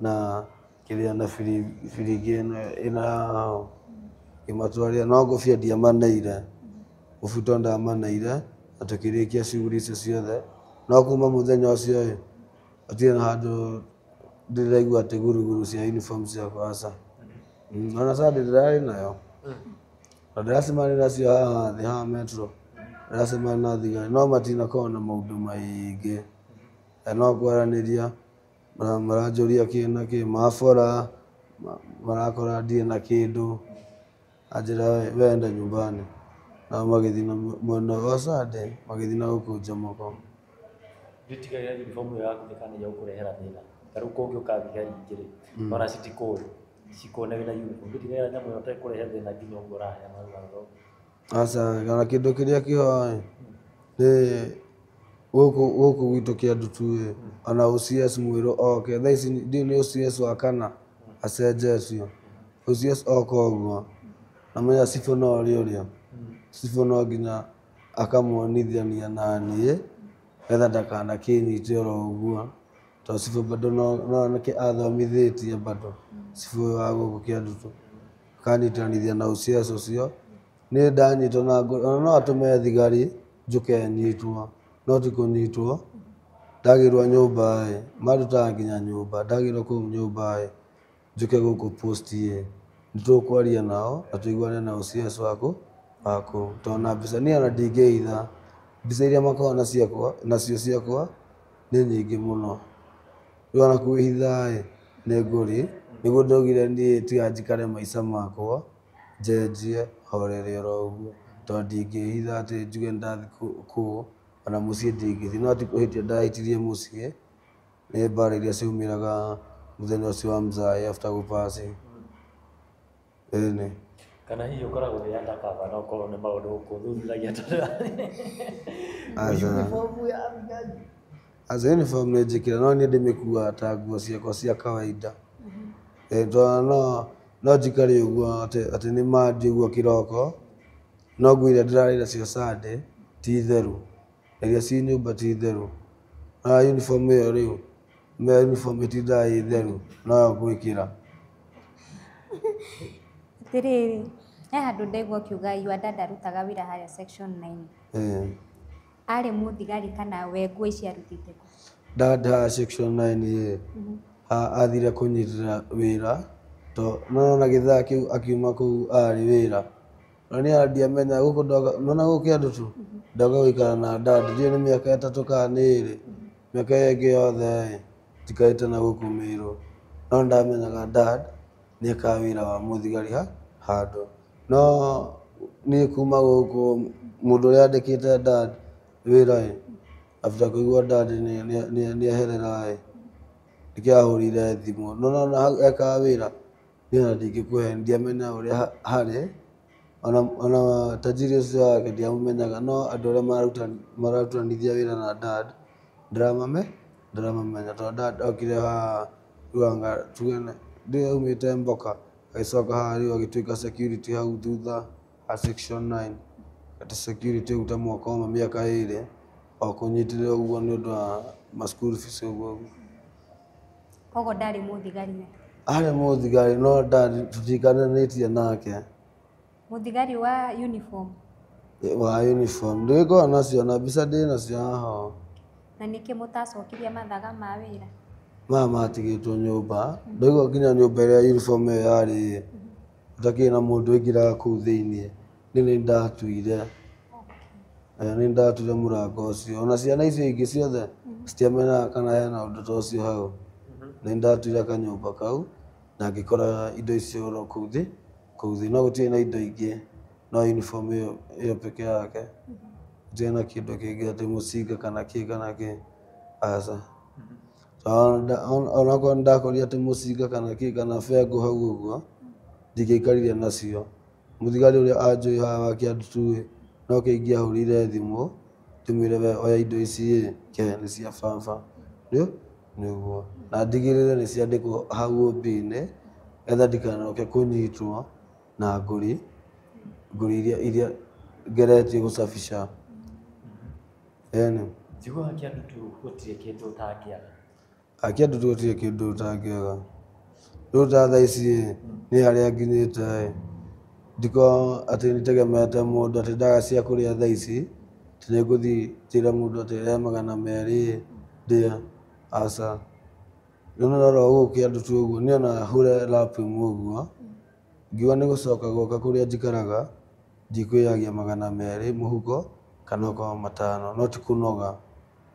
na kĩrĩa na biringi ĩno ĩna haha ngĩmatwarĩra, no ngũbia ndiamaneire, mũbuto ndamaneire na tũkĩrĩkia shughuli icio ciothe. No kuma mũthenya ũcio ĩ, hatirĩ na handũ ndĩraigua atĩ guruguru cia uniform ciakwa aca. Ona Sunday ndĩrarĩ nayo. Na ndĩracemania nacio haha thĩ haha metro, ndĩracemania na thigari no matinakorwo na maũndũ maingĩ. No kwaranĩria, maranjũria kĩ na kĩ, mabora, marakora ndirĩ na kĩndũ, anjĩra we enda nyumbani. Nao magĩthiĩ na mwena wa Sunday, magĩthiĩ na gũkũ Jomoko.
Ndũtigagĩra uniform ĩyo yaku ndĩkanaige gũkũrehera thĩna. Ta rĩu kũngĩũka thigari ingĩ rĩ, ona citikũĩ, cikone wĩna uniform. Ndũtigagĩra nyamũ ĩyo ta ĩkũrehe thĩna nginya ũguo ũraheana rũgano rũu?
Aca, ona kĩndũ kĩrĩa kĩho ĩ, nĩ gũkũ gwitũ Kĩandutu ĩ, ona OCS mwerũ oke, thaa ici ndiũĩ nĩ OCS wa kana acenjetio. OCS oka ũguo namenya cibũ no ũrĩa ũrĩa cibũ no nginya akamuonithania na niĩ getha ndakanakĩnyite oro ũguo tondũ cibũ bado no nĩkĩ athomithĩtie bado cibũ ũyũ wa gũkũ Kĩandutu akanyitanithia na OCS ũcio niĩ ndanyitwo na ona no atũme thigari njũke nyitwo no ti kũnyitwo ndagĩrwo nyũmba ĩ mandutaga nginya nyũmba ndagĩrwo kũu nyũmba ĩ njũke gũkũ post ĩ nĩtũkwaria nao na tũiguane na OCS waku waku tondũ na mbica niĩ ona ndingĩhitha mbica iria makoragwo nacio ciakwa nĩ nyingĩ mũno rĩu ona kwĩhitha ĩ nĩ ngũri nĩguo ndaugire niĩ tiga njikare maica makwa njenjie horere oro ũguo tondũ ndingĩhitha atĩ njuge nĩndathiĩ kũu ona mũciĩ ndingĩthiĩ no ti kũhĩtia ndahĩtirie mũciĩ nĩ mbara iria ciaumĩraga mũthenya ũcio wa mzae after gũpasi ĩni.
Kana hihi ũkoragwo wĩ undercover no ũkorwo nĩ maũndũ ũkũthuthuragia tondũ uniform ya thigari.
Aca uniform nĩ njĩkĩra no niĩ ndĩmĩkuaga ta nguo ciakwa cia kawaida. Tondũ no njikare ũguo atĩ nĩ mandi ũguo kĩroko no nguo iria ndĩrarĩ nacio Sunday ti theru na iria ci nyũmba ti theru na uniform ĩyo rĩu me uniform ĩtindaga ĩ theru no yo ngwĩkĩra.
Atĩrĩrĩ, he handũ ndaigua ũkiuga your dad arutaga wĩra harĩa section 9. Arĩ mũthigari kana we nguo ici arutĩte kũ?
Dad haha section 9 ĩ athire kũnyitĩra wĩra to no na gĩthaa kĩu akiuma kũu arĩ wĩra na niĩ ndiamenya gũkũ ndoka nona gũkũ Kĩandutu ndoka gũikara na dad ndiũĩ nĩ mĩaka 3 kana nĩ 2 mĩaka ĩyo ĩngĩ yothe ĩ njikarĩte na gũkũ Mĩrũ no nĩndamenyaga dad nĩekaga wĩra wa mũthigari handũ no niĩ kuma gũkũ mũndũ ũrĩa andĩkĩte dad wĩra ĩ after kũigua dad nĩeherera ĩ nĩkĩo ahũrire thimũ no nona hau ekaga wĩra niĩ ona ndingĩkũhe ndiamenya ũrĩa harĩ ona tajiri ũcio wake ndiamũmenyaga no andũ arĩa marutanithia wĩra na dad ndiramamenya tondũ dad okire haha rĩu anga tuge ndiũĩ aumĩte Mboka agĩcoka haha rĩu agĩtuĩka security hau thutha ha section 9 ati security ũguo ta mwaka ũmwe mĩaka 2 o kũnyitĩrĩra ũguo nĩ ũndũ wa ma school fees ũguo ũguo.
Koguo ndarĩ mũthigari we?
Arĩ mũthigari no dad tũtiikaranĩtie nake.
Mũthigari wa uniform?
Wa uniform ndĩgĩkoragwo nacio na mbica ndĩ nacio haha.
Na nĩkĩ mũtacokirie mathaga ma wĩra?
Maya matigĩtwo nyũmba ndaigua nginya nyũmba ĩrĩa uniform ĩyo yarĩ gũtakĩrĩ na mũndũ ũingĩraga kũu thĩiniĩ niĩ nĩndatuire nĩndatuire mũrango ũcio ona ciana icio ingĩ ciothe citiamenyaga kana hena ũndũ ta ũcio hau nĩndatuire kanyũmba kau na ngĩkora indo icio oro kũu thĩ no gũtirĩ na indo ingĩ no uniform ĩyo peke yake gũtirĩ na kĩndũ kĩngĩ atĩ mũcinga kana kĩ kana kĩ aca. Onakorwo nĩndakorire atĩ mũcinga kana kĩ kana bengo hau ũguo ndingĩaikarire nacio mũthigari ũrĩa anjũĩ haha wa Kĩandutu ĩ no kĩingĩahũrire thimũ ndĩmwĩre we oya indo ici ĩ ke nĩ cia baba nĩguo na ndigĩrĩre nĩ ciandĩkwo hau OB-inĩ getha ndikanoke kũnyitwo na ngũri iria ngeretie gũcabica. Ĩni.
Njiguaga Kĩandutu gũtirĩ kĩndũ ũtangĩaga.
Kĩandutu gũtirĩ kĩndũ ũtangĩaga rĩu ta thaa ici ĩ niĩ harĩa nginyĩte ĩ ndikoragwo atĩ nĩtegemeete mũndũ atĩ ndaga cia kũrĩa thaa ici atĩ nĩngũthiĩ njĩre mũndũ atĩ rehe 200 ndĩe aca. Rĩu nĩũrora gũkũ Kĩandutu ũguo niĩ ona hũre lap ĩmwe ũguo ngiuga nĩ gũcoka gwoka kũrĩa njikaraga ndikwĩyagia 200 mũhuko kana okorwo 5 no ti kũnoga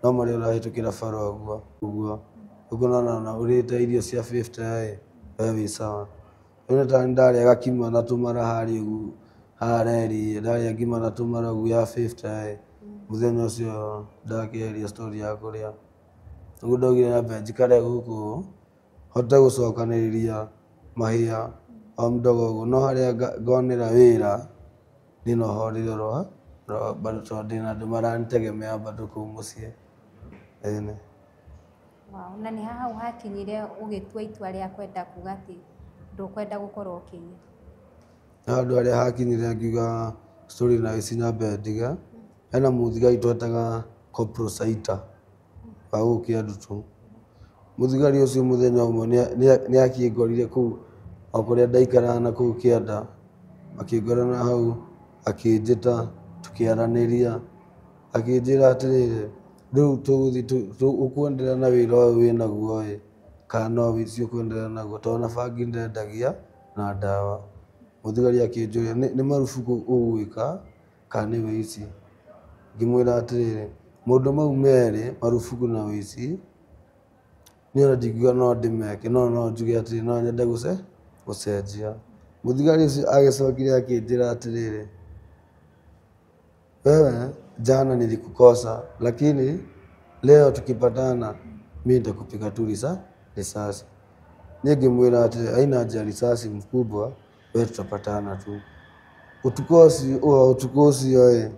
no marĩa ũrahĩtũkĩra bara ũguo ũguo ũkona ona ũrĩte irio cia 50 ĩ we wĩ sawa. Rĩu ta nĩndarĩa gakima na tũmara harĩa ũguo haha reri ndarĩa ngima na tũmara ũguo ya 50 ĩ mũthenya ũcio ndakĩeheria story ya kũrĩa nĩguo ndaugire nyambe njikare gũkũ hote gũcokanĩrĩria mahĩa o mdogo ũguo no harĩa ngonera wĩra niĩ no horere oro bado tondũ ndĩna andũ maranitegemea bado kũu mũciĩ. Ĩni.
Wow. Na nĩ hau hakinyire ũgĩtua itua rĩa kwenda kuga atĩ Ndũkwenda gũkorwo ũkĩiya.
Handũ harĩa hakinyire ngiuga story na ici nyambe ndige. Hena mũthigari twetaga Corporal Saita wa gũkũ Kĩandutu. Mũthigari ũcio mũthenya ũmwe nĩ akĩngorire kũu o kũrĩa ndaikaraga na kũu kĩanda, akĩngora na hau akĩnjĩta tũkĩaranĩria, akĩnjĩra atĩrĩrĩ, rĩu tũgũthiĩ ũkwendelea na wĩra ũyũ wĩnaguo ĩ kana no wĩici ũkwendelea naguo, tondũ ona bangi ndendagia na ndawa. Mũthigari akĩnjũria nĩ marubuku ũgwĩka kana nĩ wĩici? Ngĩmwĩra atĩrĩrĩ, maũndũ mau merĩ marubuku na wĩici niĩ ona ndingiuga no ndĩmeke, no no njuge atĩrĩrĩ, no nyende gũcenjia. Mũthigari ũcio agĩcokire akĩnjĩra atĩrĩrĩ, wewe jana nilikukosa lakini leo tukipatana mimi nitakupiga tu risasi. Niĩ ngĩmwĩra atĩrĩ, haina haja ya risasi mkubwa, wewe tutapatana tu. Ũtukũ ũcio ĩ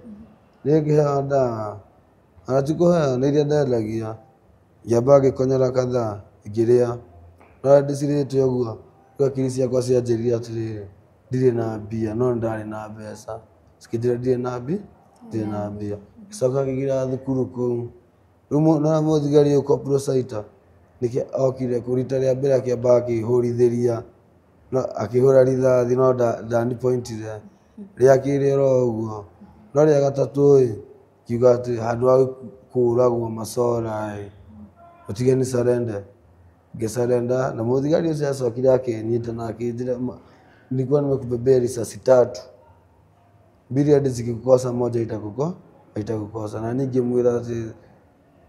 niĩ ngĩheo ndawa, ona ti kũheo nĩ iria ndendagia, ngĩamba ngĩkonyora kadhaa ngĩrĩa, no ndĩcirĩte ũguo rĩu akiri ciakwa cianjĩrire atĩrĩrĩ, ndirĩ na mbia, no nĩndarĩ na mbeca, cikĩnjĩra ndirĩ na ndirĩ na mbia. Ngĩcoka ngĩingĩra thukuru kũu, rĩu nona mũthigari ũyũ Corporal Saita nĩkĩo okire kũu rita rĩa mbere akĩamba akĩhũrithĩria, no akĩhũra rithathi no ndanipointire. Rĩa kerĩ oro ũguo, no rĩa gatatũ ĩ ngiuga atĩ handũ ha kũragwo macora ĩ ũtige ni surrender. Ngĩsurrender na mũthigari ũcio acokire akĩnyita na akĩnjĩra nilikuwa nimekubebea risasi tatu, mbili hadi zikikukosa moja itakukosa. Na niĩ ngĩmwĩra atĩ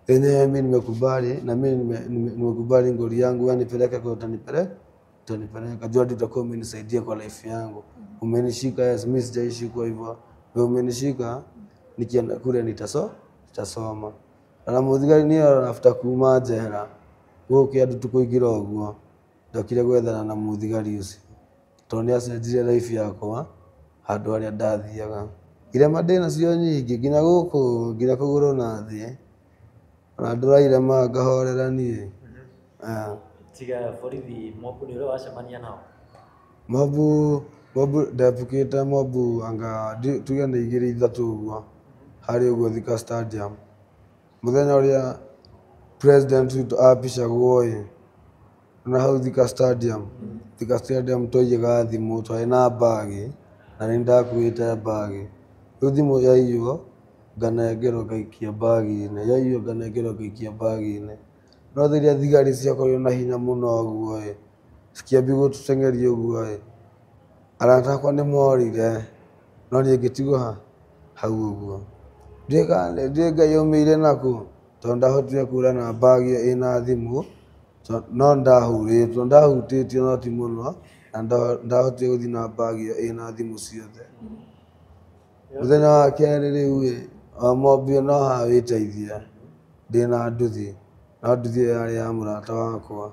enyewe mimi nimekubali na mimi nimekubali ngori yangu, wewe nipeleke kwa utanipeleka, jua hadi utakuwa umenisaidia kwa life yangu. Umenishika, yes, mimi sijaishikwa hivyo, wewe umenishika, nikienda kule nitasoma. Na mũthigari nĩ after kuma njera gũkũ Kĩandutu kũingĩra ũguo ndokire gwethana na mũthigari ũcio tondũ nĩ acenjirie life yakwa handũ harĩa ndathiaga. Irema ndĩ nacio nyingĩ nginya gũkũ nginya kũgũrũ na thĩ, ona ndũra irema ngahorera niĩ.
Tiga borithi mobu nĩ ũrĩa wacemania nao?
Mobu ndepukĩte mobu anga tuge nĩ igĩrĩ ithatũ ũguo harĩ ũguo Thika Stadium. Mũthenya ũrĩa president witũ apicagwo ĩ na hau Thika Stadium, Thika Stadium twaiyaga thimũ, twarĩ na mbagi na nĩ ndakuĩte mbagi. Rĩu thimũ yaiywo nganengerwo ngaikia mbagi-inĩ, yaiywo nganengerwo ngaikia mbagi-inĩ. No rĩrĩa thigari ciakorirwo na hinya mũno ũguo ĩ cikĩambia gũtũteng'eria ũguo ĩ arata akwa nĩ morire no niĩ ngĩtigwo hau ũguo. Ndiũĩ Ngai aumĩire nakũ tondũ ndahotire kũra na mbagi ĩna thimũ, no ndahũrĩtwo, ndahutĩtio no ti mũno, na ndahotire gũthiĩ na mbagi ĩyo ĩna thimũ ciothe. Mũthenya wa kerĩ rĩu ĩ wa mobu no haha wĩteithia ndĩna nduthi, no nduthi ĩyo yarĩ ya mũrata wakwa.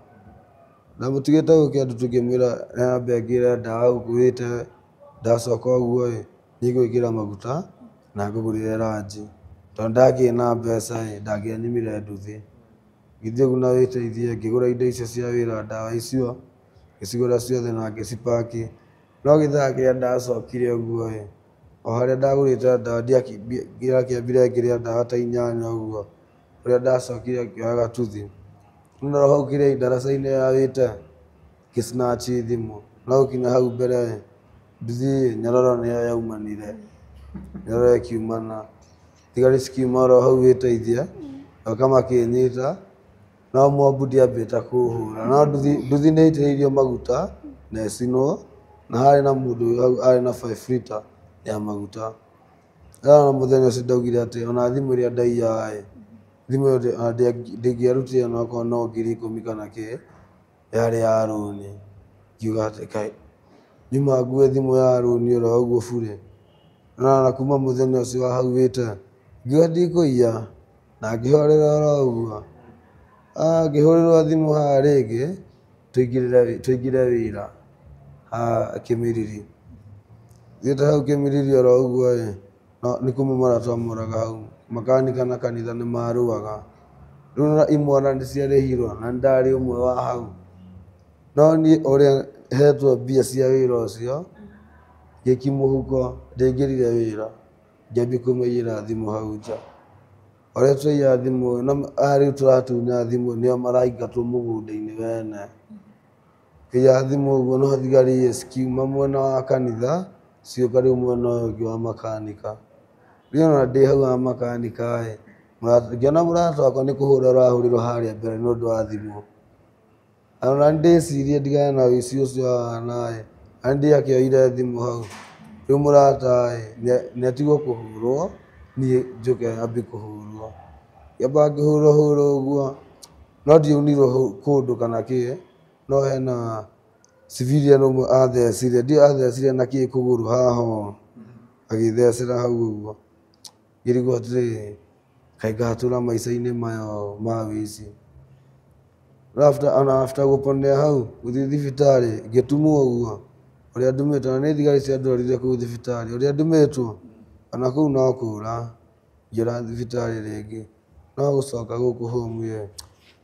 Ndamũtigĩte gũkũ Kĩandutu ngĩmwĩra nyambe ngĩre ndawa gũkũ wĩte, ndacoka ũguo ĩ nĩngwĩkĩra maguta na ngũgũrĩre ranji, tondũ ndakĩrĩ na mbeca ĩ ndangĩanyimire nduthi. Ngĩthiĩ ũguo na wĩteithie ngĩgũra indo icio cia wĩra, ndawa icio ngĩcigũra ciothe na ngĩcipaki. No gĩthaa kĩrĩa ndacokire ũguo ĩ o harĩa ndagũrĩte ndawa ndĩrakĩambire ngĩrĩa ndawa ta inyanya ũguo, ũrĩa ndacokire ngĩoya gatuthi. No hau kĩrĩa ndaraca-inĩ ya wĩte ngĩ snatch thimũ, no gũkinya hau mbere nduthi nyororo nĩyo yaumanire, nyororo ĩkiumana, thigari cikiuma oro hau wĩteithie oka makĩnyita, no mobu ndĩambĩte kũhũra, no nduthi nĩ ĩitĩrĩirio maguta na ĩcinwo, na harĩ na mũndũ hau arĩ na 5 liter ya maguta. Na mũthenya ũcio ndaugire atĩ ona thimũ ĩrĩa ndaiyaga ĩ thimũ ĩyo ndĩngĩarutire onokorwo no 10,000 kana kĩ, yarĩ ya rũni. Ngiuga atĩ kai nyuma ngue thimũ ya rũni oro ũguo bure. Na kuma mũthenya ũcio wa hau wĩte ngiuga ndikũiya na ngĩhorera oro ũguo. Ngĩhũrĩrwo thimũ haha rĩngĩ tũingĩre wĩra haha Kĩmĩriri. Thiĩte hau Kĩmĩriri oro ũguo ĩ no nĩ kũmomora twamomoraga hau, makanika na kanitha nĩ marũaga. Rĩu imwana nĩ ciarĩhirwo na nĩ ndarĩ ũmwe wa hau. No niĩ ũrĩa hetwo mbia cia wĩra ũcio, ngĩki mũhuko, ndĩngĩrire wĩra, ngĩambia kũmaiyĩra thimũ hau nja. Ũrĩa tũraiya thimũ, na aya rĩu tũratunya thimũ nĩo maraingatwo mũgũnda-inĩ wene. Kĩiya thimũ ũguo no thigari cikiuma mwena wa kanitha, cigĩũka rĩu mwena ũyũ ũngĩ wa makanika. Rĩu ona ndĩ hau wa makanika ĩ, ngĩona mũrata wakwa nĩ kũhũra ũrahũrĩrwo harĩa mbere nĩ ũndũ wa thimũ. Ona ndĩcirie ndigane na ũici ũcio hana ĩ, na ndĩakĩoire thimũ hau. Rĩu mũrata ĩ, nĩ atigwo kũhũrwo, niĩ njũke ambie kũhũrwo. Ngĩamba ngĩhũrwo hũrwo ũguo, no ndiaunirwo kũndũ kana kĩ, no hena civilian ũmwe athecire, ndiũĩ athecire na kĩ kũgũrũ haha ũũ, agĩthecera hau ũguo. Ngĩrigwo atĩrĩrĩ, kaĩ ngatũra maica-inĩ maya ma wĩici. After, ona after gũponea hau, gũthiĩ thibitarĩ, ngĩtumwo ũguo, ũrĩa ndumĩtwo, na nĩ thigari ciandwarire kũu thibitarĩ, ũrĩa ndumĩtwo, ona kũu no kũra, ngĩũra thibitarĩ rĩngĩ. No gũcoka gũkũ home ĩ,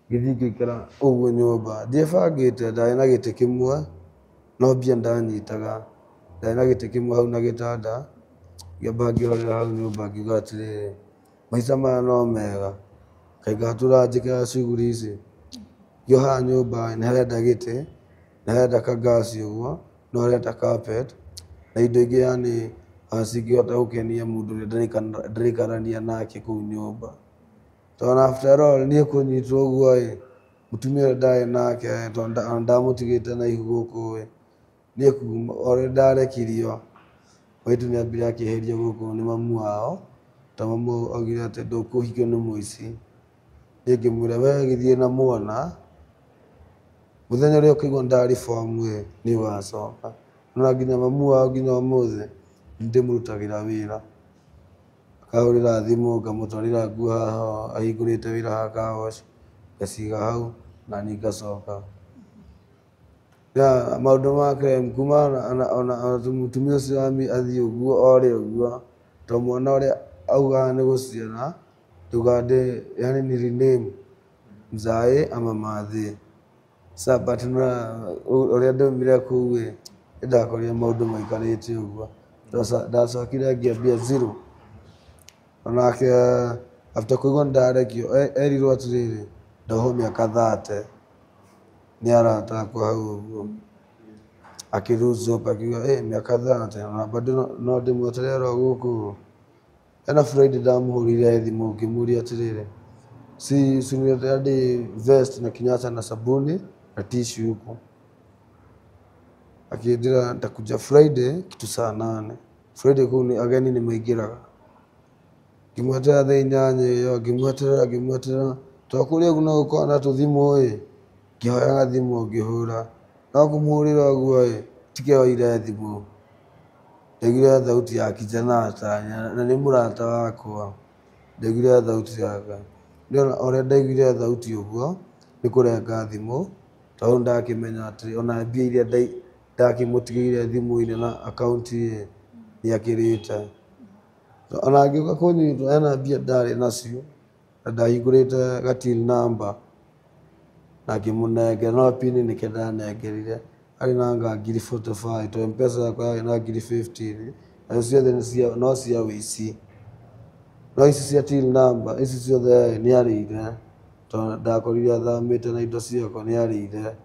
ngĩthiĩ ngĩikara ũguo nyũmba. Ndiebangĩte, ndarĩ na gĩtĩ kĩmwe, no mbia ndanyitaga. Ndarĩ na gĩtĩ kĩmwe hau na gĩtanda, ngĩamba ngĩhorera hau nyũmba ngiuga atĩrĩrĩ, maica maya no mega, kaĩ ngatũra njĩkaga shughuli ici. Ngĩoha nyũmba nĩ harenda gĩtĩ, nĩ harenda kangasi ũguo, no harenda carpet, na indo ingĩ yani cingĩhota gũkenia mũndũ ũrĩa ndĩraikarania nake kũu nyũmba. Tondũ after all niĩ kũnyitwo ũguo ĩ, mũtumia ũrĩa ndarĩ nake tondũ ona ndamũtigĩte na ihu gũkũ ĩ, niĩ kuma ũrĩa ndarekirio, maitũ nĩ ambire akĩeherio gũkũ nĩ mamu wao, tondũ mamu wao augire atĩ ndũkũhikio nĩ mũici. Niĩ ngĩmwĩra we gĩthiĩ na mwana, mũthenya ũrĩa ũkaigua nĩ ndareform ĩ, nĩ ũgacoka. Na nginya mamu wao nginya ũmũthĩ nĩ ndĩmũrutagĩra wĩra. Akahũrĩra thimũ ngamũtwarĩra nguo haha ahingũrĩte wĩra haha car wash, ngaciga hau na niĩ ngacoka. Ya maũndũ ma crime kuma ona mũtumia ũcio wa athiĩ ũguo ore ũguo, tondũ mwana ũrĩa augaga nĩ gũciara, ndaugaga ndĩ yani ni rename mzae ama mathe. Sa but na ũrĩa ndaumire kũu ĩ, nĩndakorire maũndũ maikarĩte ũguo. Ndacokire ngĩambia zero. Onake after kũigua nĩndarekio erirwo atĩrĩrĩ, ndohwo mĩaka 30 nĩ arata akwa hau ũguo. Akĩ lose hope akiuga mĩaka 30 ona bado no ndĩmweterere oro gũkũ. Hena Friday ndamũhũrĩire thimũ ngĩmũria atĩrĩrĩ, si uniletee hadi vest na kinyasa na sabuni na tissue huko. Akĩnjĩra nitakuja Friday kitu saa 8. Friday kũu nĩ ageni nĩ maingĩraga. Ngĩmweterera thaa 8 ĩyo, ngĩmweterera ngĩmweterera, tondũ kũrĩa ũguo no gũkoragwo na tũthimũ ĩ, ngĩhoyaga thimũ ngĩhũra, no kũmũhũrĩra ũguo ĩ, tike oire thimũ. Ndaiguire thauti ya kijana atanya, na nĩ mũrata wakwa. Ndaiguire thauti yake. Ndĩrona ũrĩa ndaiguire thauti ũguo, nĩ kũrenga thimũ, tondũ ndakĩmenya atĩ ona mbia iria ndakĩmũtigĩire thimũ-inĩ na akaunti ĩ, nĩ akĩrĩte. Ona angĩũka kũnyitwo hena mbia ndarĩ nacio, na ndahingũrĩte ga till number, na ngĩmũnengera, no pin nĩkĩo ndanengerire. Arĩ na anga ngiri 45, tondũ M-Pesa yakwa yarĩ na ngiri 15, nacio ciothe no cia wĩici. No ici cia till number, ici ciothe nĩ arĩire, tondũ ndakorire athamĩte na indo ciakwa nĩ arĩire.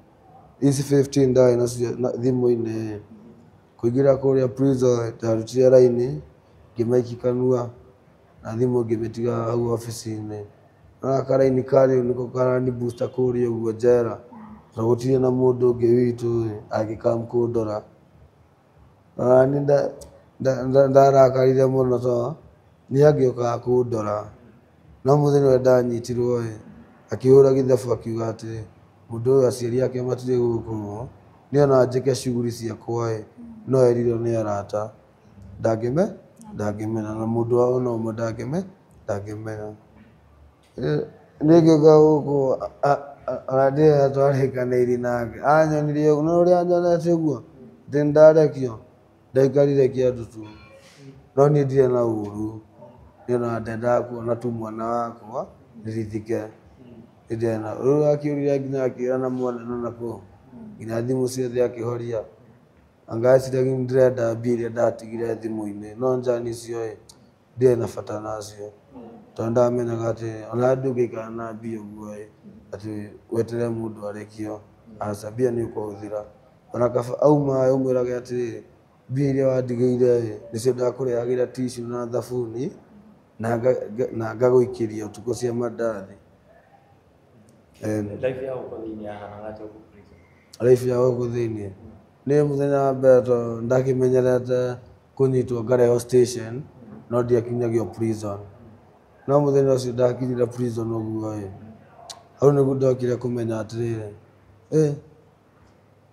Ici 15 ndarĩ nacio thimũ-inĩ, kũingĩra kũrĩa prison ndarutire raini, ngĩmaikia kanua, na thimũ ngĩmĩtiga hau obici-inĩ. No gaka raini karĩ nĩko karani booster kũrĩa ũguo njera, tondũ gũtirĩ na mũndũ ũngĩ witũ angĩkam kũndora. Ona niĩ ndarakarire mũno tondũ nĩ angĩũkaga kũndora. No mũthenya ũrĩa ndanyitirwo ĩ, akĩhũra gĩthabu akiuga atĩrĩ, mũndũ ũyũ aciari ake matirĩ gũkũ, niĩ ona njĩke shughuli ciakwa ĩ, no erirwo nĩ arata. Ndangĩmenya na mũndũ wao ona ũmwe ndangĩmenya. Niĩ ngĩũka gũkũ ona ndirĩ twarĩkanĩirie nake, anyonirie ũguo, no ũrĩa anyonete ũguo, atĩ nĩndarekio, ndaikarire kĩandũ tu. No niĩ ndirĩ na ũru, niĩ ona ndendaga kuona tu mwana wakwa nĩrithike. Ndirĩ na rĩu akĩũrire nginya akĩra na mwana na nakũ. Nginya thimũ ciothe akĩhoria. Angaciragia ndĩrenda mbia iria ndatigire thimũ-inĩ no njani icio ĩ ndirĩ na bata nacio. Tondũ ndamenyaga atĩ ona ndũngĩikara na mbia ũguo ĩ atĩ weterere mũndũ arekio. Aca mbia nĩ ũkũhũthĩra. Ona kaba auma ũmwĩrage atĩrĩrĩ mbia iria wandigĩire ĩ nĩcio ndakũrehagĩra tissue na thabuni na ngagũikĩria ũtukũ cia mandathi.
Life ya gũkũ thĩinĩ yahanaga atĩa gũkũ prison?
Life ya gũkũ thĩinĩ nĩ mũthenya wa mbere tondũ ndakĩmenyerete kũnyitwo ngarehwo station no ndiakinyagio prison. No mũthenya ũcio ndakinyire prison ũguo ĩ hau nĩguo ndokire kũmenya atĩrĩrĩ ĩ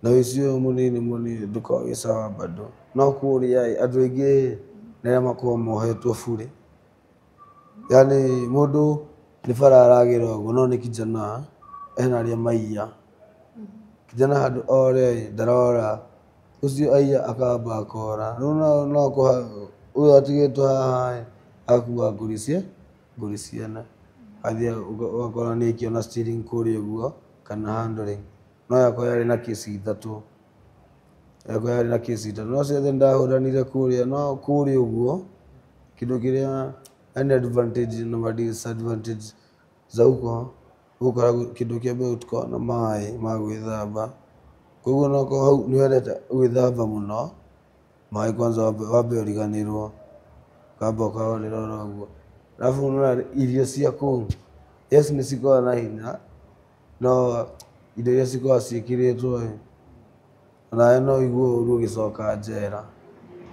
na ũici ũyũ mũnini mũnini ndũkoragwo wĩ sawa bado. No kũrĩa ĩ andũ aingĩ nĩ arĩa makoragwo mohetwo burĩ. Yaani mũndũ nĩ bara aragĩra ũguo no nĩ kijana ena arĩa maiya. Kijana handũ ore ĩ ndarora ũcio aiya akamba akora. Rĩu no ũyũ atigĩtwo haha ĩ akua ngũri cia ngũri ciene. Athiĩ ũgakora nĩ aikio na steering kũrĩa ũguo kana handling. No yakwa yarĩ na kesi ithatũ. Yakwa yarĩ na kesi ithatũ. No ciothe ndahũranire kũrĩa no kũrĩa ũguo kĩndũ kĩrĩa yani advantage na disadvantage za huko ũgũkora kĩndũ kĩa mbere gũtikoragwo na maĩ ma gwĩthamba. Koguo no okorwo hau nĩ wendete gwĩthamba mũno maĩ kwanza wambe ũriganĩrwo ũkamba ũkahorera oro ũguo. Alafu unaona irio cia kũu yes nĩ cikoragwo na hinya no indo iria cikoragwo ciĩkĩrĩtwo ĩ onawe no ũigue ũru ũgĩcoka njera.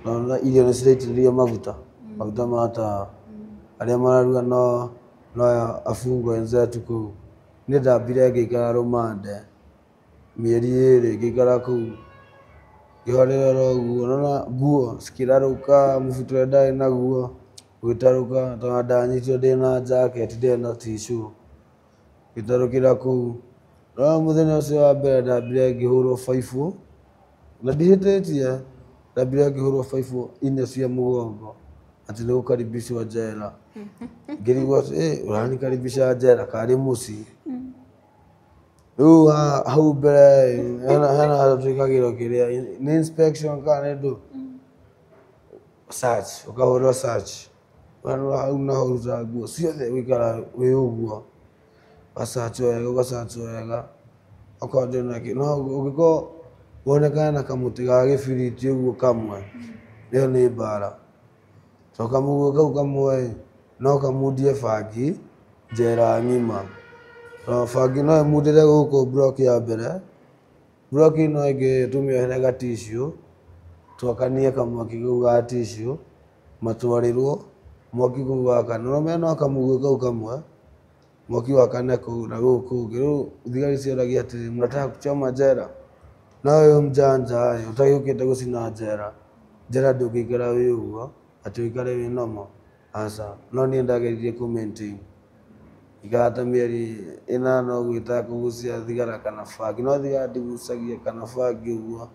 No irio nĩ ciraitĩrĩrio maguta maguta ma tawa. Arĩa mararuga no abungwa wenzetu kũu. Niĩ ndambire ngĩikara rũmande mĩeri ĩrĩ ngĩikara kũu ngĩhorera oro ũguo. Nĩwona nguo cikĩrarũka mũbuto ũrĩa ndarĩ naguo ũgĩtarũka tondũ ndanyitirwo ndĩna jacket ndirĩ na tissue ngĩtarũkĩra kũu. No mũthenya ũcio wa mbere ndambire ngĩhũrwo baibũ na ndihĩtĩtie ndambire ngĩhũrwo baibũ inya cia mũgongo atĩ nĩ gũkaribishwo njera. Ngĩrigwo atĩ ĩ ũranikaribisha njera karĩ mũciĩ. Rĩu hau mbere hena handũ twĩkagĩrwo kĩrĩa nĩ inspection kana nĩ ndũ search ũkahũrwo search. Hau naho ũrutaga nguo ciothe ũgaikara wĩ ũguo ũgacachwo wega ũgacachwo wega okorwo ndũrĩ na kĩ no ũngĩkorwo wonekane na kamũtĩ ga gĩbiriti ũguo kamwe ĩyo nĩ mbara. To kamũguo kau kamwe no kamundie bangi njera ng'ima. To bangi no ĩmundĩre gũkũ block ya mbere block ĩno ĩngĩ tũmĩohere ga tissue twakanie kamwaki kau ga tissue matwarĩrwo mwaki kũu wakana. Ũramenya no kamũguo kau kamwe mwaki wakane kũu na gũkũ kũngĩ. Rĩu thigari ciũragia atĩrĩ mnataka kuchoma jela? No ũyũ mjanja ĩ ũtagĩũkĩte gũcina njera njera ndũngĩikara wĩ ũguo atĩ ũikare wĩ normal aca. No niĩ ndageririe kũ maintain ikara ta mĩeri ĩnana ũguo itakũgucia thigara kana bangi no thigara ndigucagia kana bangi ũguo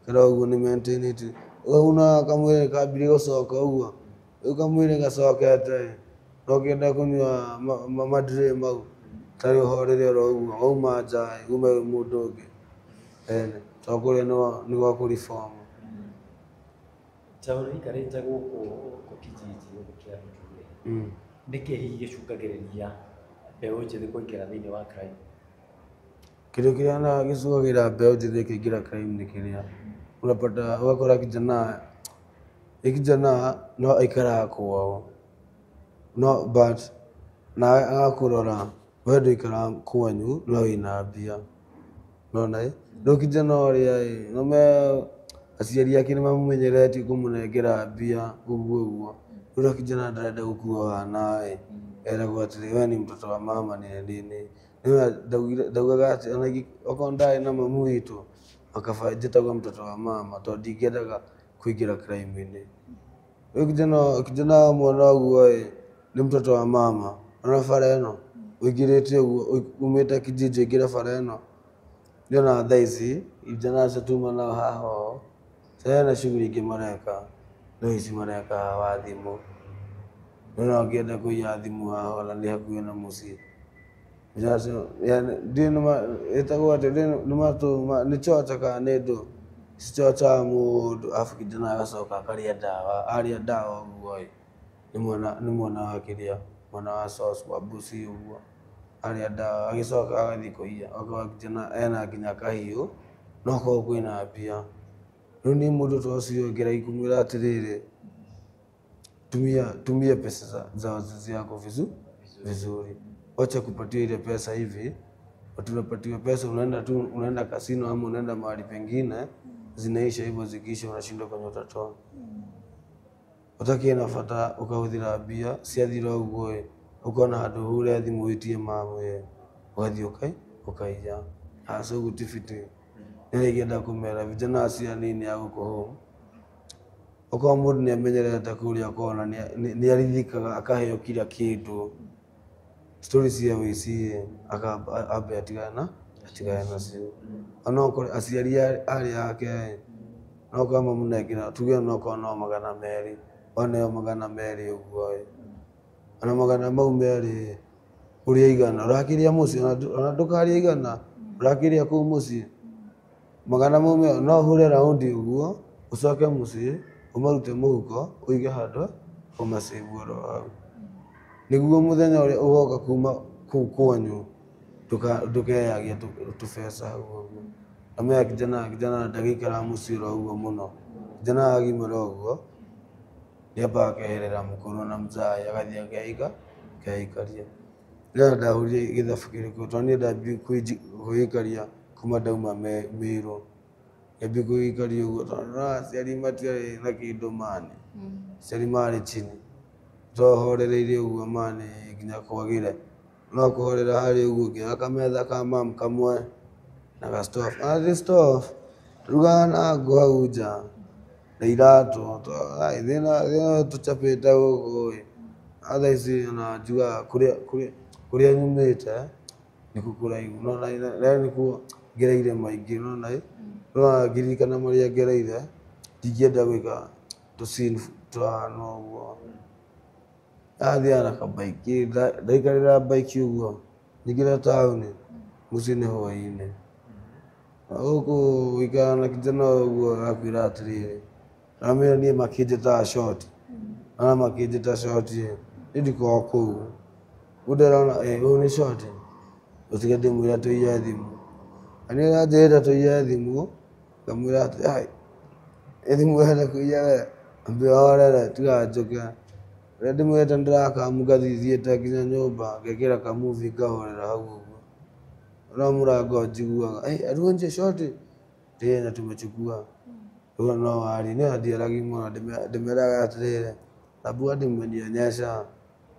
ikara ũguo nĩ maintainĩte. Rĩu na kamwĩrĩ kambirie gũcoka ũguo rĩu kamwĩrĩ gacokete ĩ no ũkĩenda kũnyua madrĩ mau tarĩ ũhorere oro ũguo wauma nja ĩ ume wĩ mũndũ ũngĩ ene to kũrĩa nĩ gwa kũ reform.
Ta ũrĩa ũikarĩte gũkũ kijiji gũkũ Kĩambi rĩ nĩkĩ hihi gĩcũngagĩrĩria mbeũ njĩthĩ kũingĩra thĩinĩ wa crime?
Kĩndũ kĩrĩa na gĩcũngagĩra mbeũ njĩthĩ ĩkĩingĩra crime nĩ kĩrĩa unapata ũgakora kijana ĩ kijana no aikaraga kwao no but nawe agakũrora we ndũikaraga kwanyu no wĩna mbia nĩwona ĩ rĩu kijana ũrĩa ĩ nĩũmenye aciari ake nĩmamũmenyeretie kũmũnengera mbia ũguo ũguo. Rĩu kijana ndarenda gũkua nawe eragwo atĩrĩ we ni mtoto wa mama nini nini. Ndaugaga atĩ ona okorwo ndarĩ na mamu witũ akaba njĩtagwo mtoto wa mama tondũ ndingĩendaga kũingĩra crime-inĩ. Rĩu kijana wamwona ũguo ĩ nĩ mtoto wa mama ona bara ĩno ũingĩrĩte ũguo umĩte kijiji ũingĩre bara ĩno ndĩrona thaa ici vijana acio tuma nao haha ũũ hena shughuli ingĩ mareka no ici mareka haha wa thimũ. Nĩwona ũngĩenda kũiya thimũ haha ona nĩ hakuhĩ na mũciĩ. Ĩtagwo atĩ nĩ chocha kana nĩ ndũ cichochaga mũndũ arabu kijana agacoka akarĩa ndawa arĩa ndawa ũguo ĩ nĩ mwana wa kĩrĩa mwana wa source wa Busia ũguo arĩa ndawa agĩcoka agathiĩ kũiya okorwo kijana ena nginya kahiũ no korwo kwĩna mbia rĩu niĩ mũndũ ta ũcio ngeragia kũmwĩra atĩrĩrĩ tumia pesa za wazazi wako vizuri wacha kupatia ile pesa hivi tunapatiwa pesa unaenda tu unaenda kasino ama unaenda mahali pengine zinaisha hivyo zikiisha unashindwa kwenye utatoa utaki nafata ukahũthĩra mbia ciathira ũguo ĩ ũkona handũ ũhũre thimũ wĩtie mamu ĩ ũgathiĩ ũkaiya aca ũguo ti fiti nĩ ingĩenda kũmera vijana acio anini a gũkũ home okorwo mũndũ nĩ amenyerete kũrĩa ũkona nĩ arithikaga akaheo kila kĩndũ story cia wĩici ambe atigane nacio ona okorwo aciari arĩa ake no korwo mamũnengera tuge no korwo no 200 waneo 200 ũguo ĩ ona 200 mau ũrĩa igana ũrakĩrĩa mũciĩ ona ndũkarĩa igana ũrakĩrĩa kũu mũciĩ 200 mau no ũhũre raundi ũguo ũcoke mũciĩ ũmarute mũhuko ũige handũ ũmacĩbu oro hau nĩguo mũthenya ũrĩa ũgoka kuma kũu kwanyu ndũkeyagia tũbeca hau ũguo na menya kijana ndagĩikaraga mũciĩ oro ũguo mũno kijana agimara ũguo nĩambaga akeherera mũkũrũ na mzai agathiĩ akeikaria rĩrĩa ndahũrire gĩthabu kĩrĩkũ tondũ niĩ ndambire kwĩikaria kuma ndauma Mĩrũ ngĩambia kwĩikaria ũguo tondũ aciari matiarĩ na kĩndũ mani aciari marĩ chini twahorereire ũguo mani nginya kwagĩre no kũhorera harĩ ũguo ngĩoya kametha ka mamu kamwe na ga stove arĩ stove rugaga na ngũ hau nja na iratũ thĩna tũchapĩte gũkũ ĩ thaa ici ona njugaga kũrĩa nyumĩte nĩkuo kũraihu nona nĩkuo ngereire maingĩ nona ngĩririkana marĩa ngereire ndingĩenda gwĩka tũcini tũhana ũguo athiaga na kabaiki ndaikarĩra baiki ũguo nyingĩra taũni mũciĩ nĩ hwaĩ-inĩ gũkũ gũikara na kijana ũguo arakwĩra atĩrĩrĩ aramwĩra niĩ makĩnjĩtaga short ona makĩnjĩta short niĩ ndikoragwo kũu mũndũ arona ũyũ nĩ short ũtige ndĩmwĩra tũiye thimũ na niĩ anjĩrĩte tũiye thimũ ngamwĩra atĩ ai thimũ ũrenda kũiya we ambe ũhorere tiga njũke rĩrĩa ndĩmwĩrĩte nĩndĩrakamu ngathiĩ thiĩte nginya nyũmba ngekĩra kamuvi ngahorera hau ũguo no mũrango njiguaga aruonje short ndĩna tumechukua rĩu no warie niĩ ndiaragia mũno ndĩmeraga atĩrĩrĩ sababu hadi mmenionyesha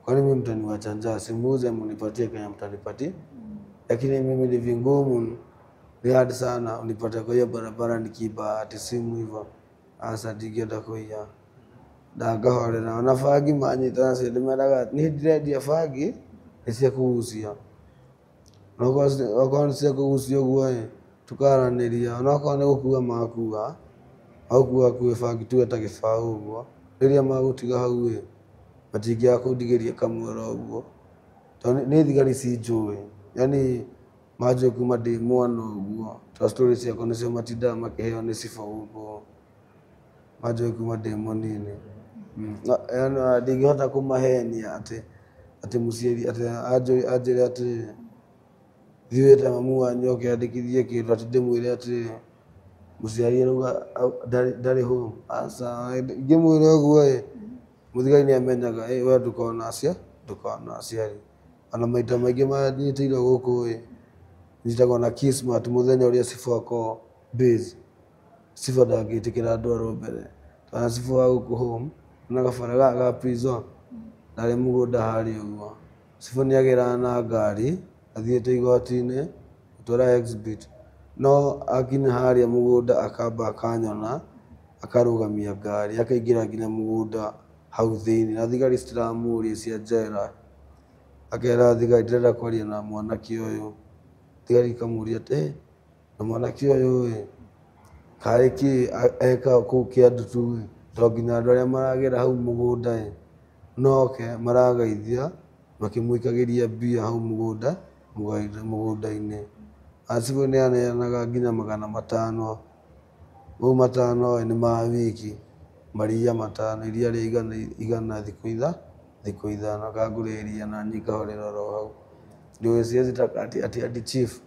kwani mimi mtaniwacha njaa simuuze mnipatie kenye mtanipatia lakini mimi ni vingumu ni hard sana unipate kwa hiyo barabara nikiiba ati simu hivyo asa ndingĩenda kũiya ndangahorera ona bangi manyita nacio ndĩmeraga niĩ ndirendia bangi nĩ cia kũgucia okorwo nĩ cia kũgucia ũguo ĩ tũkaranĩria onokorwo nĩ gũkua makua magũkua kwĩ bangi tuge ta gĩbaũ ũguo rĩrĩa magũtiga hau ĩ matingĩaga kũndigĩria kamwe oro ũguo tondũ nĩ thigari cinjũĩ yani manjũĩ kuma ndĩ mwana ũguo tondũ story ciakwa nĩcio matindaga makĩheo nĩ cibũ gũkũ manjũĩ kuma ndĩ mũnini yani ndingĩhota kũmahenia atĩ mũciari atĩ anjĩre atĩ thiĩ wĩte mamu wanyu oke andĩkithie kĩndũ atĩ ndĩmwĩre atĩ mũciari arauga ndarĩ home aca ingĩmwĩra ũguo ĩ mũthigari nĩ amenyaga we ndũkona aciari ona maita maingĩ manyitĩirwo gũkũ ĩ nyitagwo na Kismat mũthenya ũrĩa cibũ akorwo base cibũ ndangĩtĩkĩra ndwarwo mbere tondũ cibũ wa gũkũ home na gabara gaka ga prison ndarĩ mũgũnda harĩa ũguo cibũ nĩageraga na ngari athiĩte igoti-inĩ gũtwara exhibit no akinya harĩa mũgũnda akamba akanyona akarũgamia ngari akaingĩra nginya mũgũnda hau thĩinĩ na thigari citiramũria cia njera akera thigari ndĩrenda kwaria na mwanake ũyũ thigari ikamũria atĩ na mwanake ũyũ ĩ karĩ kĩ eka kũu Kĩandutu ĩ tondũ nginya andũ arĩa maragera hau mũgũnda ĩ noke maragaithia makĩmũikagĩria mbia hau mũgũnda Mũgũnda-inĩ. Cibũ nĩ aneanaga nginya 500. Mau 500 nĩ ma wiki. Maria 5, iria rĩa 100 thikũ 5 akangũrĩra iria na niĩ ngahorera oro hau. Ndio siwezi taka ati chief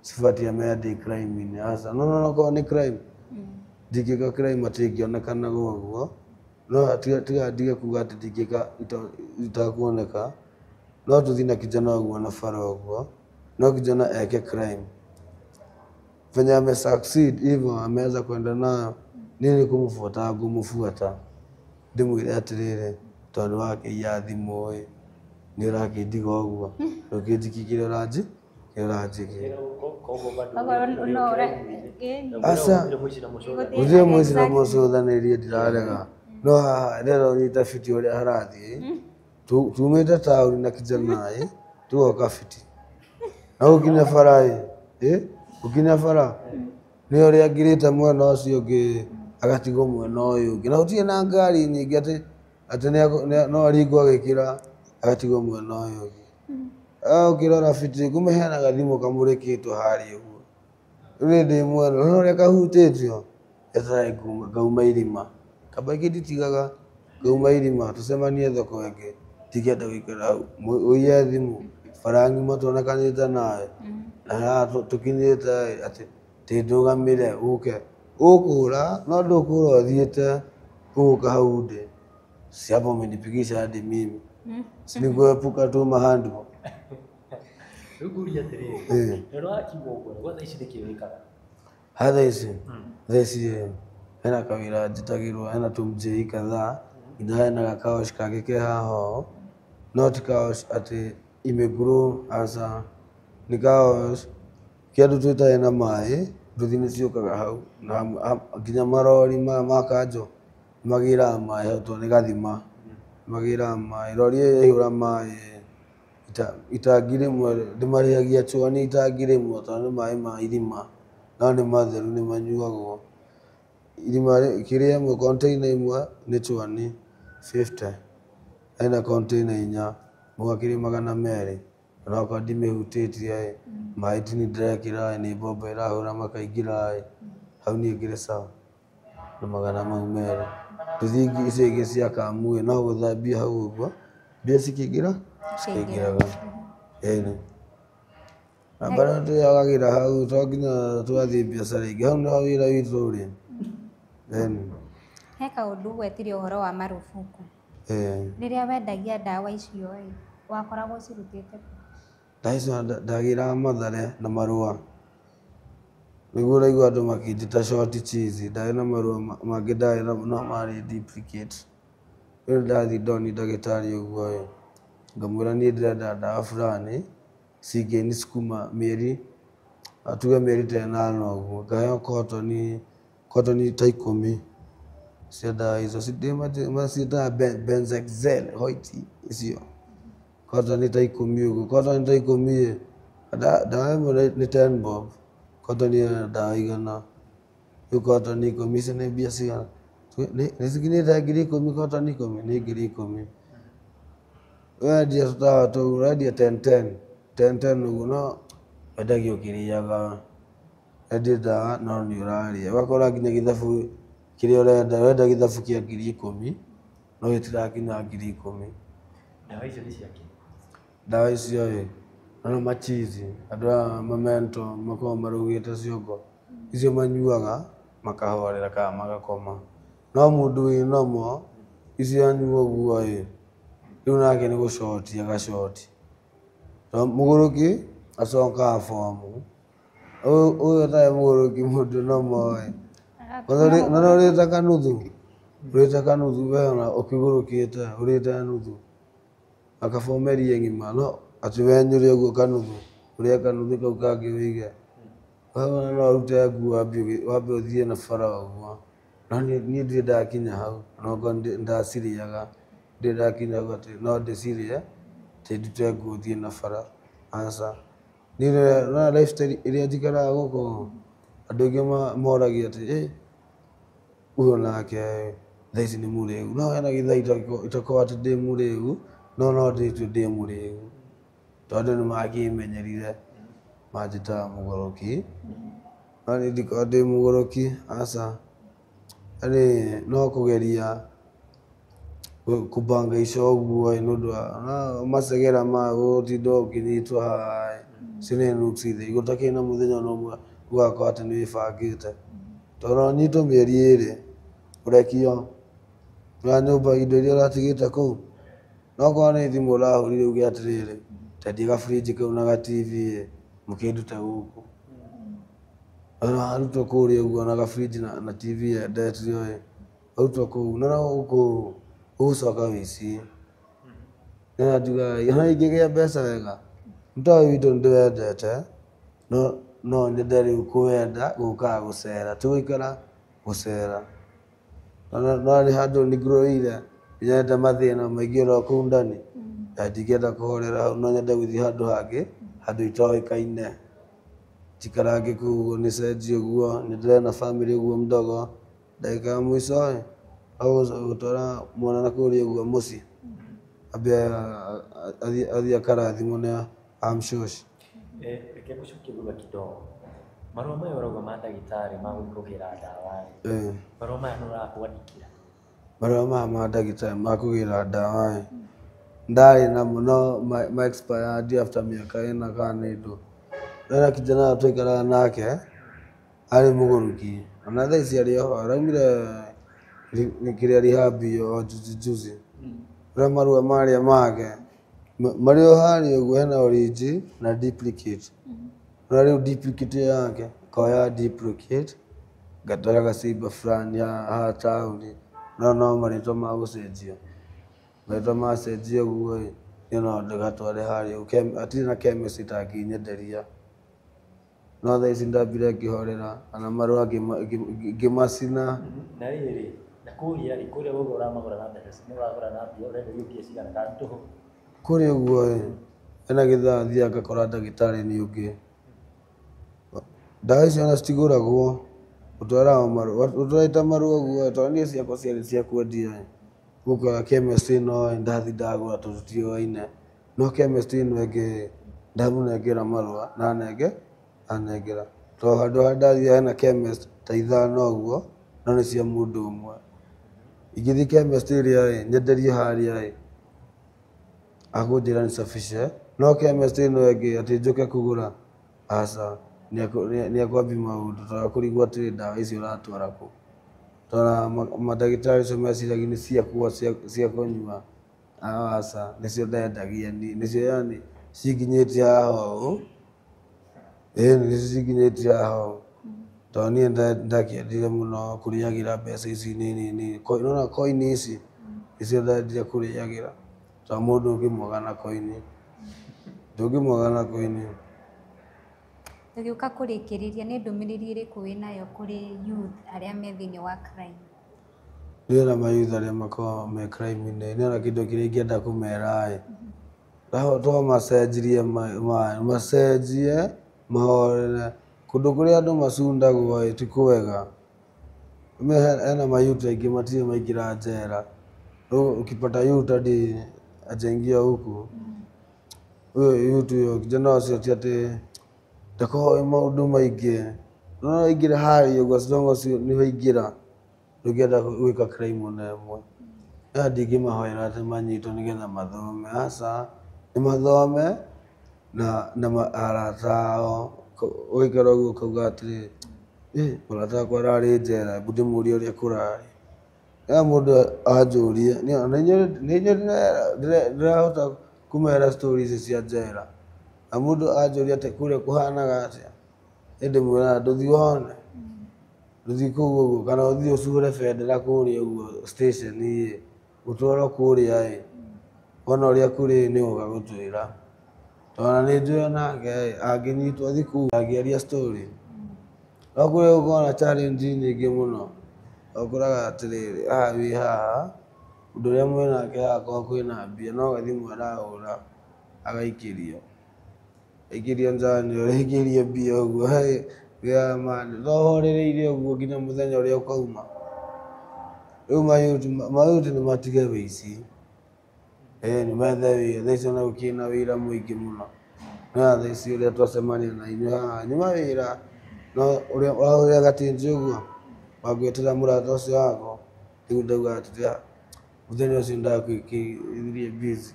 sibati amenya ndĩ crime-inĩ, aca. No no okorwo nĩ crime, ndingĩka crime atĩ ĩngĩonekana ũguo. No tiga ndige kuga atĩ ndingĩka itakuoneka. No tũthiĩ na kijana ũguo na bara ũguo. No kijana eke crime. Venye ame succeed hivyo ameweza kwenda nayo, niĩ nĩ kũmũbuata ngũmũbuata. Ndĩmwĩre atĩrĩrĩ, tondũ nĩ wakĩiya thimũ ĩ, nĩ ũrakĩndiga ũguo, ndũkĩnjikie kĩrĩa ũranjikia. Aca, gũtirĩ mũici na mũcũthanĩrie ndirarega. No haha rĩrĩa ũnyita fiti ũrĩa harathiĩ, tumĩte taũni na kijana ĩ, tugoka fiti. Na gũkinya bara ĩ, gũkinya bara nĩ ũrĩa angirĩte mwena ũcio ũngĩ agatigwo mwena ũyũ ũngĩ. Na gũtirĩ na ngari nyingĩ atĩ no aringwo agĩkĩra agatigwo mwena ũyũ ũngĩ. Ũkĩrora fiti kumbe hena gathimũ kamũrĩkĩtwo harĩa ũguo. Rĩu ndĩ mwena, no ũrĩa kahutĩtio, eterere ngauma irima. Kamba ingĩ nditigaga, ngauma irima tũcemanie thoko ĩngĩ. Ndingĩenda gũikara hau. Ũiye thimũ, bara ng'ima tuonekanĩte nawe. Na haha tũkinyĩte atĩ ndũgamĩre ũke. Ũkũra, no ndũkũra ũthiĩte ũgũka hau ndĩ. Si hapo umenipigisha hadi mimi. Si ni kuepuka tu mahandbo.
Rĩu ngũria atĩrĩrĩ, rĩrĩa wakiuga ũguo, gwa thaa ici nĩkĩ wĩkaga?
Ha thaa ici? Thaa ici hena kawĩra njĩtagĩrwo, hena tũmjei kadhaa, nginya hena gakaosh kangĩ ke haha ũũ. No ti kaosh atĩ imegrow aca, nĩ kaosh kĩndũ twĩtae na maĩ, nduthi nĩ ciũkaga hau. Na nginya marori maya ma kanjũ magĩraga maĩ hau tondũ nĩ gathima. Magĩraga maĩ, rori ĩyo yaihũra maĩ itangi rĩmwe ndĩmarĩhagia chwani itangi rĩmwe tondũ nĩ maĩ ma irima, no nĩ matheru nĩ manyuagwo. Irima kĩrĩa ĩmwe container ĩmwe nĩ chwani 50, hena container 4, mũgakĩrĩ 200. Onokorwo ndimĩhutĩtie ĩ, maĩ tini ndĩrekĩra ĩ, nĩ mbombo ĩrahũra makaingĩra ĩ, hau niĩ ngĩrĩ sawa na 200. Nduthi icio ingĩ cia kamu ĩ, no gũthambia hau ũguo, mbia cikĩingĩra cikĩingĩraga. Ĩni. Na bado twĩyagagĩra hau to nginya twathiĩ biacara ingĩ, hau nĩho wĩra witũ ũrĩ. Ĩni.
He kaũndũ ũgwetire ũhoro wa marubuku. Rĩrĩa wendagia ndawa icio ĩ, wakoragwo ũcirutĩte kũ?
Ndawa icio ndagĩraga Mathare na marũa. Nĩguo ũraigua andũ makĩnjĩta short cheese, ndarĩ na marũa mangĩ ndarĩ namo no marĩ duplicate. Rĩu ndathiĩ ndoni ndagĩtarĩ ũguo ĩ, ngamwĩra niĩ ndĩrenda ndawa fulani cingĩnisukuma mĩeri, tuge mĩeri ta 8 ũguo, ngaheo cotton ta 10 cia ndawa icio. Maciĩtaga Benzexel white icio. Cotton ta 10 ũguo, cotton ta 10 ĩ, ndawa ĩmwe nĩ 10 bob, cotton ĩna ndawa 100. Rĩu cotton 10 icio nĩ mbia cigana? Nĩ cikinyĩte 10,000 cotton 10? Nĩ 10,000. Ũrendia tũtawa tũu, ũrendia 10 10, 10 10 ũguo, no wendagia ũkĩrĩaga. Wendia ndawa no nĩ ũrarĩa. Ũgakora nginya gĩthabu kĩrĩa ũrenda, ũrenda gĩthabu kĩa 10,000, no gĩtirakinya 10,000.
Ndawa icio nĩ cia kĩ?
Ndawa icio ĩ, no machizi, andũ aya mamento makoragwo marugĩte ciongo. Icio manyuaga makahorera kana magakoma. No mũndũ wĩ nomo, icio anyua ũguo ĩ, rĩu nake nĩ gũcoti agacoti. Mũgũrũki acokaga bomu. Ũyũ ũtarĩ mũgũrũki mũndũ nomo ĩ. Na ũrĩte kanuthu, ũrĩte kanuthu we ona ũkĩgũrũkĩte ũrĩte nuthu. Akabomerie ng'ima no atĩ wenyũre ũguo kanuthu, ũrĩe kanuthu kau kangĩ wĩige. Wewe no ũrute nguo wambe ũthiĩ na bara ũguo. No niĩ ndirĩ ndakinya hau, onokorwo ndacirĩaga, ndirĩ ndakinya hau atĩ no ndĩcirĩe atĩ ndute nguo thiĩ na bara, aca. Niĩ no lifestyle ĩrĩa njikaraga gũkũ, andũ aingĩ moragia atĩ ũyũ nake thaa ici nĩ mũrĩu. No hena gĩthaa itakoragwo atĩ ndĩ mũrĩu, no no ndĩtue ndĩ mũrĩu. Tondũ andũ nĩmakĩmenyerire manjĩtaga mũgũrũki. No niĩ ndikoragwo ndĩ mũgũrũki, aca. Yaani no kũgeria kũbangaica ũguo nĩ ũndũ wa macegera ma gũtinda ũkĩnyitwo haha icio nĩ nuksi theri. Gũtakĩrĩ na mũthenya ona ũmwe ũgakorwo atĩ nĩ wĩbangĩte. Tondũ no ũnyitwo mĩeri 2 ũrekio na nyũmba indo iria ũratigĩte kũu. No korwo nĩ thimũ ũrahũrire uge atĩrĩrĩ, tendie gabrinji kau na ga TV ĩ, mũkĩndute gũkũ. Ona warutwo kũrĩa ũguo na gabrinji na TV yendetio ĩ, warutwo kũu no gũkũ ũgũcoka wĩici. Nĩ njugaga ona ingĩgĩa mbeca wega, mũtaũ witũ nĩ ndĩwendete, no nyende rĩu kũwenda gũkaga gũcera, ti gũikara gũcera. No nĩ handũ nĩ ngũrũire, nyonete mathĩna maingĩ oro kũu ndani. Na ndingĩenda kũhorera hau, no nyende gũthiĩ handũ hangĩ, handũ itoĩkaine. Njikarange kũu ũguo nĩcenjie ũguo, nyendelee na family ũguo mdogo. Ndagĩka ya mũico ĩ, gũtwara mwana na kũrĩa ũguo mũciĩ. Ambe athiĩ akarathimwo nĩ amshoshi.
Reke ngũcokie thutha kidogo. Marũa maya ũrauga ma ndagĩtarĩ ma gũthiĩ kũgĩra ndawa rĩ, marũa maya nũ ũrakwandĩkĩra?
Marũa maya ma ndagĩtarĩ ma kũgĩra ndawa ĩ, ndarĩ namo no ma expired after mĩaka 4 kana ĩndũ. Hena kijana twaikaraga nake arĩ mũgũrũki, ona thaa ici arĩ oho, araumire kĩrĩa rehab o juzi juzi. Ũrĩa marũa marĩa make marĩ o harĩa ũguo, hena origi na duplicate. Na rĩu duplicate ĩyo yake ngoya duplicate ngatwara gacimba fulani haha taũni, no marĩtwa ma gũcenjia. Marĩtwa macenjia ũguo ĩ, niĩ no ndĩgatware harĩa ũguo, hatirĩ na chemist ĩtangĩnyenderia. No thaa ici ndambire ngĩhorera, ona marũa ngĩmacina.
Na rĩrĩ, na kũrĩa rĩ, kũrĩa ũguo ũramagũra na mbeca, ũragũra na mbia, ũrenderio mbia cigana kana tũhũ?
Kũrĩa ũguo ĩ, hena gĩthaa thiaga ngakora ndagĩtarĩ nĩ ũngĩ. Ndawa icio ona citigũragwo, ũtwaraga marũa, ũtwarĩte marũa ũguo, tondũ niĩ ciakwa ciarĩ cia kwendia ĩ, gũkora chemist ĩno ĩ, ndathiĩ ndagũra tondũ tũtiũaine. No chemist ĩno ĩngĩ ndamũnengera marũa na anengera. Tondũ handũ harĩa ndathiĩ hena chemist ta 5 ũguo, no nĩ cia mũndũ ũmwe. Ingĩthiĩ chemist ĩrĩa ĩ, nyenderie harĩa ĩ, akũnjĩra nĩ no chemist ĩno ĩngĩ atĩ njũke kũgũra, aca, nĩ akwambia maũndũ tondũ akũrigwo atĩrĩ ndawa ici ũratwara kũ. Tondũ mandagĩtarĩ acio meciragia nĩ ciakwa cia kũnyua, aca, nĩcio ndendagia niĩ, nĩcio yani cinginyĩtie haha ũũ, ĩni nĩcio cinginyĩtie haha ũũ. Tondũ niĩ ndakĩendire mũno kũrĩagĩra mbeca ici nini nini. Nĩwona koini ici, nĩcio ndendire kũrĩagĩra. Tondũ mũndũ ũngĩmwaga na koini, ndũngĩmwaga na koini.
Tũgĩũka kũrĩkĩrĩria, nĩ ndũmĩrĩri ĩrĩkũ wĩnayo kũrĩ youth arĩa me thĩinĩ wa crime?
Niĩ ona mayouth arĩa makoragwo me crime-inĩ, niĩ ona kĩndũ kĩrĩa ingĩenda kũmera ĩ, to macenjirie macenjie mahorere. Kũndũ kũrĩa andũ macundagwo ĩ, ti kwega. Hena mayouth aingĩ matirĩ maingĩra njera. Rĩu ukipata youth hadi hajaingia huku, huyo youth huyo kijana ũcio ti atĩ ndakoragwo ĩ maũndũ maingĩ. No aingĩra harĩa ũguo as long as nĩ waingĩra, ndũngĩenda gwĩka crime ona ĩmwe. No ndingĩmahoera atĩ manyitwo nĩgetha mathome, aca, nĩ mathome na arata ao. Ũgaikara ũguo ũkauga atĩrĩrĩ, mũrata wakwa ararĩ njera, hebu ndĩmũrie ũrĩa kũrarĩ. Rĩrĩa mũndũ anjũrie, nĩ inyuĩ ndĩrahota kũmera story ici cia njera. Na mũndũ anjũrie atĩ kũrĩa kũhanaga atĩa, niĩ ndĩmwĩraga ndũthiĩ wone, ndũthiĩ kũu ũguo, kana ũthiĩ ũcure bendera kũrĩa ũguo station ĩ, ũtwarwo kũrĩa ĩ, wona ũrĩa kũrĩ nĩ ũgũka gũtwĩra. Tondũ nĩ njũĩ onake angĩnyitwo athiĩ kũu angĩaria story. No kũrĩa gũkoragwo na challenge nyingĩ mũno. Ũkoraga atĩrĩrĩ, haha wĩ haha, ũndũ ũrĩa mwĩnake haha korwo kwĩna mbia, no gathimũ arahũra agaikĩrio. Aikĩrio njani ũrĩa mbia ũguo, wĩ man, no ũhorereire ũguo nginya mũthenya ũrĩa ũkauma. Rĩu mayouth nĩ matige wĩici. Nĩ methe wĩra thaa ici ona gũkĩrĩ na wĩra mũingĩ mũno. No thaa ici ũrĩa twacemania na inyuĩ haha nyuma wĩra no ũrĩa ũrahũrĩra gatinji ũguo wangwĩtĩra mũrata ũcio wakwa rĩu ndauga atĩrĩ mũthenya ũcio ndakwĩkĩririe busy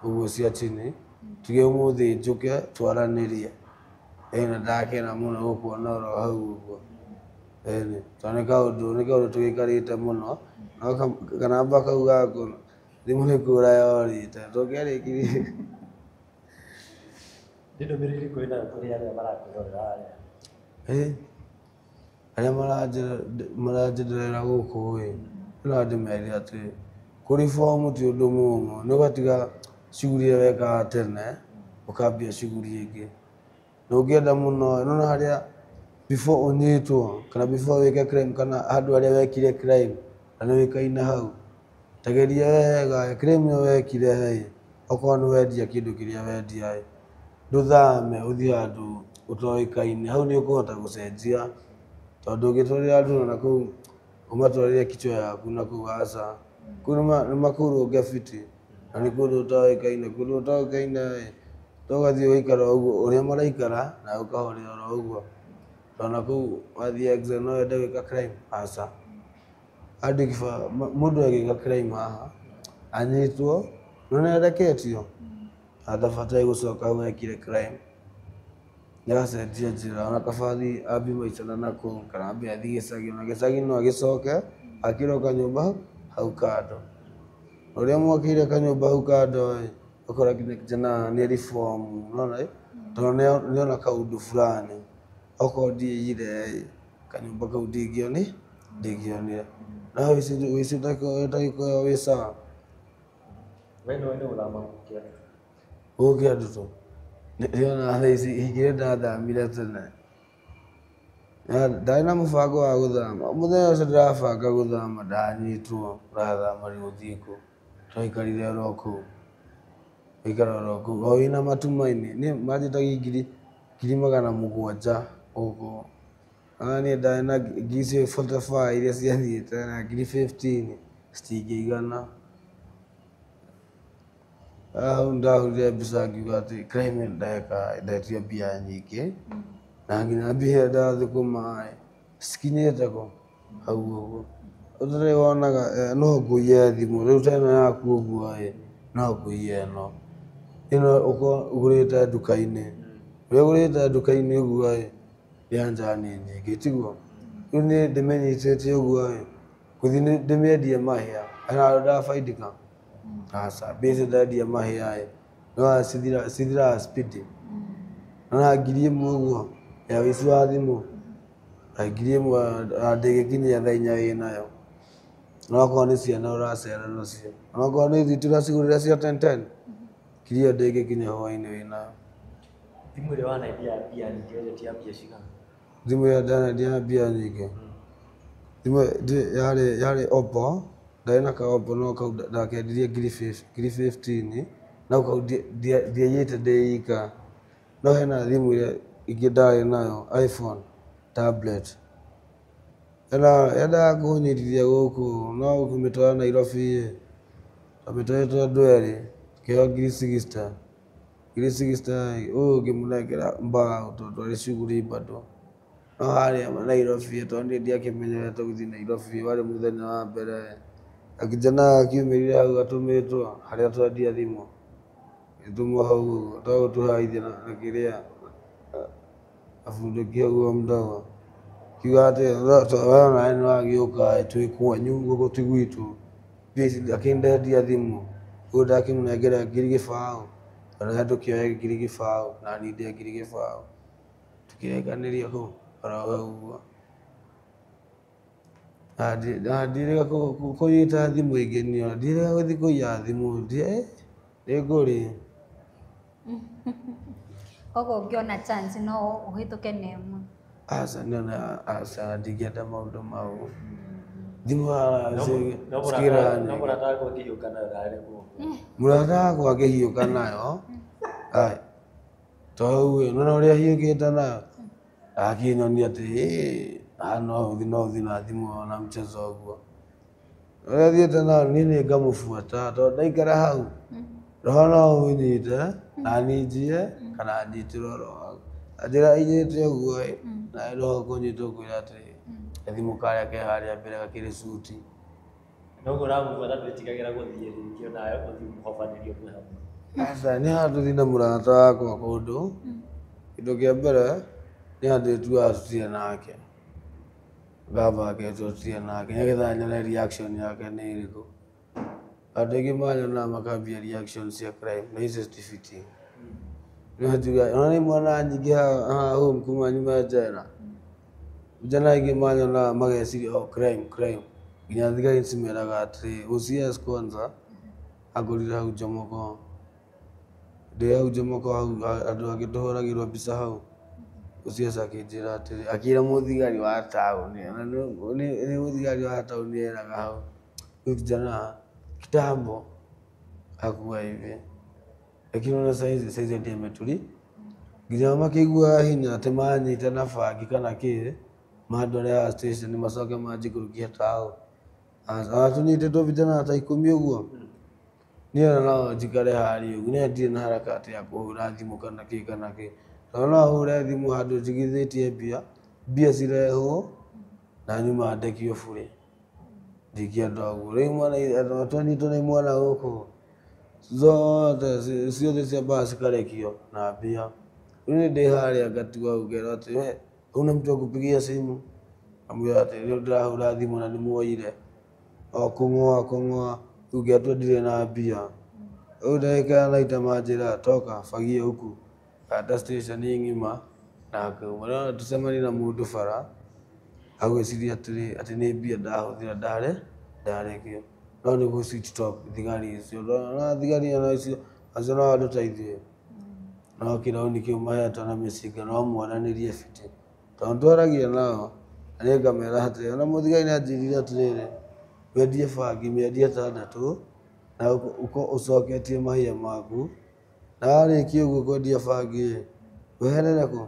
ũguo cia chini tuge ũmũthĩ njũke twaranĩrie. Na ndakena mũno gũkuona oro hau ũguo. Tondũ nĩ kaũndũ tũgĩikarĩte mũno no kanamba kau gaku thimũ nĩ kũra yorĩte tũngĩarĩkirie.
Nĩ ndũmĩrĩri ĩrĩkũ wĩnayo kũrĩ arĩa marakwĩrorera harĩa?
Arĩa maranjĩrorera gũkũ ĩ no ndĩmere atĩ kũribomu ti ũndũ mũũmũ nĩ ũgatiga shughuli ĩrĩa wekaga tene ũkambia shughuli ĩngĩ. Na ũngĩenda mũno nĩwona harĩa before ũnyitwo kana before wĩke crime kana handũ harĩa wekire crime na nĩ ũĩkaine hau tageria wega crime ĩyo wekire ĩ okorwo nĩ wendia kĩndũ kĩrĩa wendia ĩ ndũthame ũthiĩ handũ ũtoĩkaine hau nĩ ũkũhota gũcenjia tondũ ũngĩtwarĩra andũ na kũu ũmatwarĩre kichwa yaku na kũu aca kũu nĩ makũrũnge fiti na nĩ kũndũ ũtoĩkaine kũndũ ũtoĩkaine ĩ to ũgathiĩ ũgaikara ũguo ũrĩa maraikara nawe ũkahorera oro ũguo tondũ na kũu wathiĩ exile no wende gwĩka crime aca. Andũ mũndũ agĩka crime haha anyitwo no nĩ areketio atabataire gũcoka hau ekire crime nĩagacenjia njĩra ona kaba athiĩ ambie maica na nakũu kana ambe athiĩ gĩcagi ona gĩcagi no agĩcoke akĩrwo kanyũmba hau kando. Ũrĩa mwakĩire kanyũmba hau kando ĩ ũkora nginya kijana nĩ reform unaona ĩ tondũ nĩona kaũndũ fulani okorwo ndiaiyire ĩ kanyũmba kau ndingĩonire. No wĩici ũtagĩkoragwo wĩ sawa.
We nĩ gũthama kĩandu?
Gũkũ Kĩandutu nĩona thaa ici ingĩrĩ ndathamire tene. Ndarĩ na mũbango wa gũthama mũthenya ũcio ndĩrabanga gũthama ndanyitwo ũrathama rĩu ũthiĩ kũ twaikarire oro kũu gũikara oro kũu o wĩna matumaini niĩ manjĩtagia 700,000 gũkũ ona niĩ ndarĩ na ngiri icio 45 iria ciathiĩte na ngiri 15 citingĩigana. Hau ndahũrire mbica ngiuga atĩ crime ndeka ndetio mbia nyingĩ na nginya mbia iria ndathũkũma citikinyĩte kũ hau ũguo. Ũtarĩ wonaga no ngũiye thimũ rĩu ta ĩno yaku ũguo ĩ no ngũiye ĩno ĩno ũkorwo ũgũrĩte nduka-inĩ ũrĩa ũgũrĩte nduka-inĩ ũguo ĩ ya njani nyingĩ tiguo rĩu niĩ ndĩmĩnyitĩte ũguo ĩ gũthiĩ ndĩmĩendie mahĩa hena handũ ndabaidika aca mbia icio ndendia mahĩa ĩ nĩwona cithiraga speed nĩwona 1000 ũguo ya wĩici wa thimũ na 1000 ndĩgĩkinyia thaa inya wĩnayo na okorwo nĩ ciana ũracera nacio ona okorwo nĩ thiti ũracigũrĩra cia 10 10 ngiri ĩyo ndĩngĩkinya hwaĩ-inĩ wĩnayo.
Thimũ ĩrĩa wanendia mbia nyingĩ wendetie mbia cigana?
Thimũ ĩrĩa ndanendia mbia nyingĩ thimũ yarĩ Oppo ndarĩ na ka Oppo no kau ndakendirie ngiri 15 no kau ndiaiyĩte ndĩ ika no hena thimũ ĩrĩa ĩngĩ ndarĩ nayo iPhone tablet yendaga kũnyitithia gũkũ no kũmĩtwara Nairobi ĩ twamĩtwarĩte andũ erĩ tũkĩheo ngiri 60 ngiri 60 ũyũ ngĩmũnengera mbaũ tondũ twarĩ shughuli bado no harĩa Nairobi tondũ niĩ ndiakĩmenyerete gũthiĩ Nairobi warĩ mũthenya wa mbere akijana akiumĩrire hau atũmĩtwo harĩa twendia thimũ gĩtũmwo hau ũguo twagũtũhaithia na kĩrĩa abundũki hau mdogo kiuga atĩ we onawe nĩ wagĩũka twĩ kwanyu gũkũ ti gwitũ mbia ici akĩndendia thimũ ũguo ndakĩmũnengera 0.20 ona ndũkĩoe 0.20 na niĩ ndĩe 0.20 tũkĩrekanĩria kũ oro hau ũguo. Na ndiĩrĩga kũnyita thimũ ĩngĩ niĩ ona ndiĩrĩga gũthiĩ kũiya thimũ nĩngũrĩ.
Koguo ũngĩona chance no ũhĩtũke na ĩmwe.
Aca niĩ aca ndingĩenda maũndũ mau thimũ
No mũrata waku akĩhiũka nayo ndarĩ
Mũrata wakwa akĩhiũka nayo ai to hau ĩ nĩwona ũrĩa ahiũkĩte nayo akĩnyonia atĩ haha no ũthiĩ na thimũ na mchezo ũguo. Ũrĩa thiĩte nao niĩ nĩ ngamũbuata tondũ ndaikara hau roho no ũnyite na ninjie kana nyitĩrwo roho hau. Njĩra inyite ũguo ĩ na roho kũnyita ũkwĩra atĩrĩ gathimũ karĩa ke harĩa mbere gakĩrĩ suti.
Noguo ũramũbuata ndwĩtigagĩra gũthiĩ rĩngĩ onawe ũthiĩ mũhobanĩrio mwĩ hamwe.
Aca nĩ handũ thiĩ na mũrata wakwa kũndũ kĩndũ kĩa mbere nĩ handũ tugaga tũtirĩ nake ngamba ngetwo tũtirĩ nake nĩgetha nyone reaction yake nĩ ĩrĩkũ. Andũ aingĩ manyonaga makambia reaction cia crime na icio citibiti. No njuga ona nĩ mwana nyingĩ haha home kuma nyuma njera. Vijana aingĩ manyonaga mageciria oh crime crime. Nginya thigari cimeraga atĩrĩ OCS kwanza angorire hau Jomoko. Ndĩ hau Jomoko hau andũ angĩ tũhũragĩrwo mbica hau. OCS akĩnjĩra atĩrĩ akĩra mũthigari wa taũni ona nĩ mũthigari wa taũni eraga hau huyu kijana kitambo hakuwa hivi lakini ona saizi saizi ndiye ametuli nginya makĩiguaga hinya atĩ manyita na bangi kana kĩ mandware haha station macoke manjikũrũkie taũ. Ona tũnyitĩtwo vijana ta ikũmi ũguo niĩ ona no njikare harĩa ũguo niĩ ndirĩ na haraka atĩ ya kũhũra thimũ kana kĩ kana kĩ. Tondũ no hũre thimũ handũ njigithĩtie mbia, mbia cirehwo na nyuma ndekio burĩ. Ndingĩenda ũguo. Rĩu mwana twanyitwo nĩ mwana gũkũ zote ciothe ciambaga cikarekio na mbia. Rĩu niĩ ndĩ harĩa ngatigwo hau ngerwo atĩ we huna mtu wa kupigia simu? Ngamwĩra atĩ rĩu ndĩrahũra thimũ na nĩmuoire. O kũng'oa kũng'oa rĩu ngĩatua ndirĩ na mbia. Rĩu ndagĩka ya naita manjĩra toka fagia huku gata station ng'ima na ngauma. No tũcemanie na mũndũ bara agwĩciria atĩrĩ atĩ nĩ mbia ndahũthĩra ndarĩ ndarekio. No nĩ gũ sweet talk thigari icio. Na thigari ona icio acio no andũ ta ithuĩ. No kĩrauni kĩu mahetwo na mĩcinga no mwaranĩrie fiti. Tondũ twaragia nao na niĩ ngamera atĩrĩ ona mũthigari nĩ anjĩrire atĩrĩrĩ wendie bangi mĩeri ĩtandatũ na ũcoketie mahia maku na warĩkia ũguo kwendia bangi ĩ weherere kũ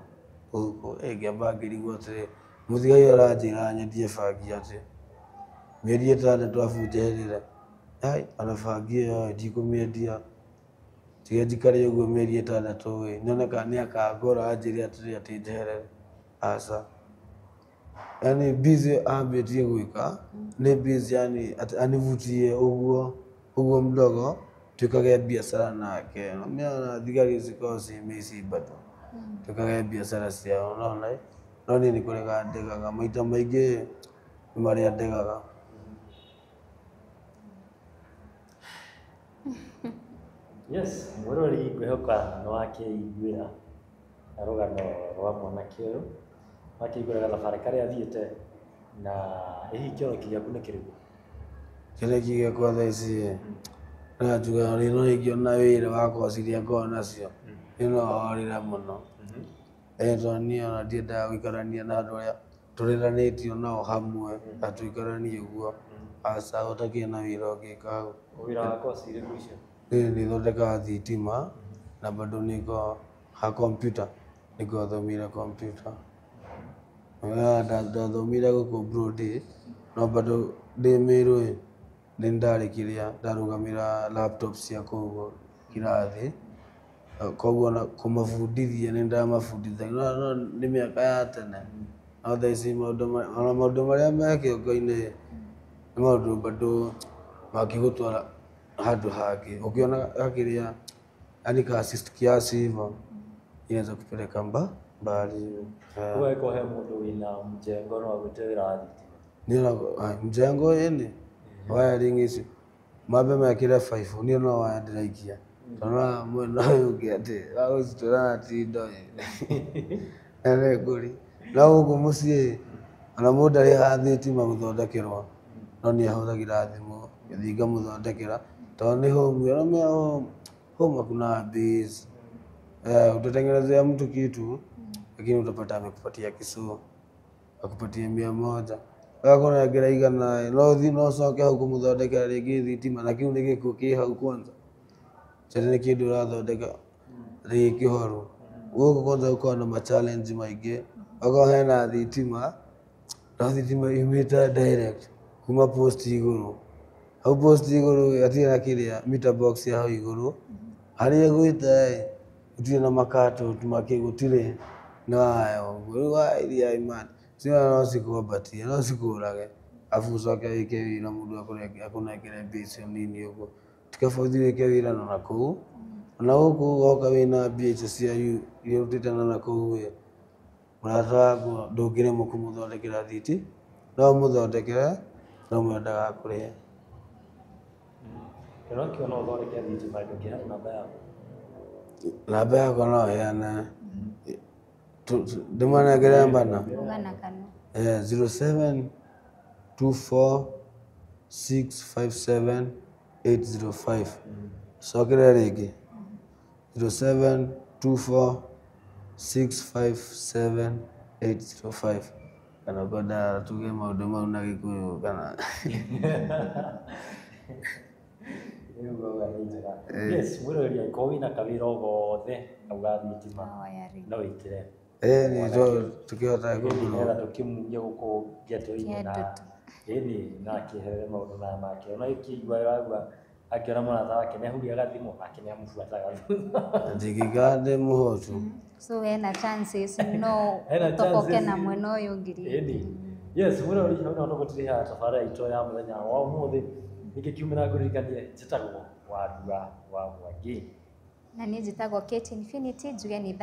gũkũ. Ngĩamba ngĩrigwo atĩrĩ mũthigari ũyũ aranjĩra nyendie bangi atĩ mĩeri ĩtandatũ arabu njeherere. Ai ona bangi ĩyo ndikũmĩendia tiga njikare ũguo mĩeri ĩtandatũ ĩ nyone kana nĩ akangora anjĩre atĩrĩ atĩ njeherere. Aca. Yani busy ambĩtie gwĩka nĩ busy yani atĩ anivutie ũguo ũguo mdogo twĩkage biacara nake. Na thigari cikoragwo ciĩ mĩici bado twĩkage biacara ciao ũrona ĩ. No niĩ nĩ kũrega ndegaga maita maingĩ nĩ marĩa ndegaga.
Yes, mwĩroreri ngwĩhoka nĩ wakĩiguĩra rũgano rwa mwanake ũyũ, wakĩiguĩra gathabarĩ karĩa athiĩte na ĩ hihi kĩoneki gĩaku nĩ kĩrĩkũ?
Kĩoneki gĩakwa thaa ici no njugaga no ingĩona wĩra wa koci iria ngoragwo nacio niĩ no horĩre mũno. Tondũ niĩ ona ndiendaga gũikarania na andũ arĩa tũreranĩtio nao hamwe na tũikaranie ũguo. Aca ũtakĩrĩ na wĩra ũngĩka hau.
Wĩra wa koci irĩkũ icio?
Niĩ nĩ thondekaga thitima na bado nĩko ha computer nĩko thomeire computer. Ndathomire gũkũ Brody no bado ndĩ Mĩrũ ĩ nĩ ndarĩ kĩrĩa ndarũgamĩra laptop cia kũu kĩrathi koguo ona kũmabundithia nĩ ndamabundithagia no nĩ mĩaka ya tene no thaa ici maũndũ ona maũndũ marĩa me kĩongo-inĩ nĩ maũndũ bado mangĩgũtwara handũ hangĩ ũkĩona gakĩrĩa yani ka assist kiasi hivyo inaweza kupeleka mbali.
Koguo angĩkorwo he mũndũ wĩna mjengo no agwĩte wĩra wa thitima?
Niĩ mjengo ĩni wiring icio mambe mekĩre baibũ niĩ no waya ndĩraikia tondũ na mwena ũyũ ũngĩ atĩ wa gũcitura na ti indo ĩ na nĩ ngũri no gũkũ mũciĩ ona mũndũ arĩhaga thitima gũthondekerwo no niĩ hũthagĩra thimũ ngĩthiĩ ngamũthondekera tondũ nĩ home ũramenya home home hakuna bills. Utatengenezea mtu kitu lakini utapata amekupatia kisuo akupatie 100 agakũnengera 100 no ũthiĩ no ũcoke hau kũmũthondekera rĩngĩ thitima na kĩu nĩ gĩkuũ kĩ hau kwanza tondũ nĩ kĩndũ ũrathondeka rĩ kĩhoru. Gũkũ kwanza gũkoragwo na ma challenge maingĩ okorwo hena thitima no thitima yumĩte direct kuma post igũrũ Hau post igũrũ hatirĩ na kĩrĩa meter box ya hau igũrũ. Harĩa ĩgwĩte ĩ, gũtirĩ na makatũ makĩ gũtirĩ nĩ waya ũguo. Rĩu waya iria imagine cio no cikwambatie no cikũrage. Arabu ũcoke wĩke wĩra mũndũ akũnengere mbia icio nini ũguo. Ti kaba ũthiĩ wĩke wĩra na nakũu. Ona gũkũ woka wĩna mbia icio cia iria ũrutĩte na nakũu ĩ, mũrata waku ndũngĩremwo kũmũthondekera thiti, no ũmũthondekere no mwĩre ndagakũrĩhe.
Na no kĩo no ũthondeke thitima ndũngĩheana namba yaku.
Namba yakwa no heane. Ndĩmanengere mbana.
Uga na kanua.
0724 657 805. Cokere rĩngĩ. 0724 657 805. Kana ũkwenda tuge maũndũ mau na Gĩkũyũ kana
Rĩu ũguo nĩ njega. Yes, mwĩroreri angĩkorwo wĩna kawĩra o gothe kau ga thitima
Hoya rĩu.
no wĩkĩre.
Nĩ tũkĩhota kũgũrwo.
Nĩgetha tũkĩmumie gũkũ ghetto-inĩ na
Ghetto.
ĩni na akĩeherere maũndũ maya make. Ona ũkĩigua wagua akĩona mũrata wake nĩ ahuria gathimũ nake nĩ amũbuataga thutha.
Ndingĩikara ndĩ mũhũtu.
So hena chances no
Hena
ũtoboke
chances.
na mwena ũyũ ũngĩ rĩngĩ.
Ĩni. Yes, mwĩroreri hau no tũgũtiriha tabarĩra itũ ya mũthenya wa ũmũthĩ. Ningĩ kiumĩra ngũririkanie njĩtagwo Wandua wa Mwangi.
Na niĩ njĩtagwo Kate Infinity, njuge nĩ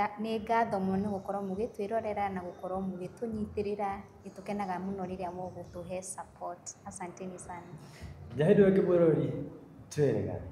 ngatho mũno nĩ gũkorwo mũgĩtwĩrorera na gũkorwo mũgĩtũnyitĩrĩra. Nĩ tũkenaga mũno rĩrĩa mũgũtũhe support. Asanteni sana.
Nginya hĩndĩ ĩyo ĩngĩ mwĩroreri, twĩrĩgane.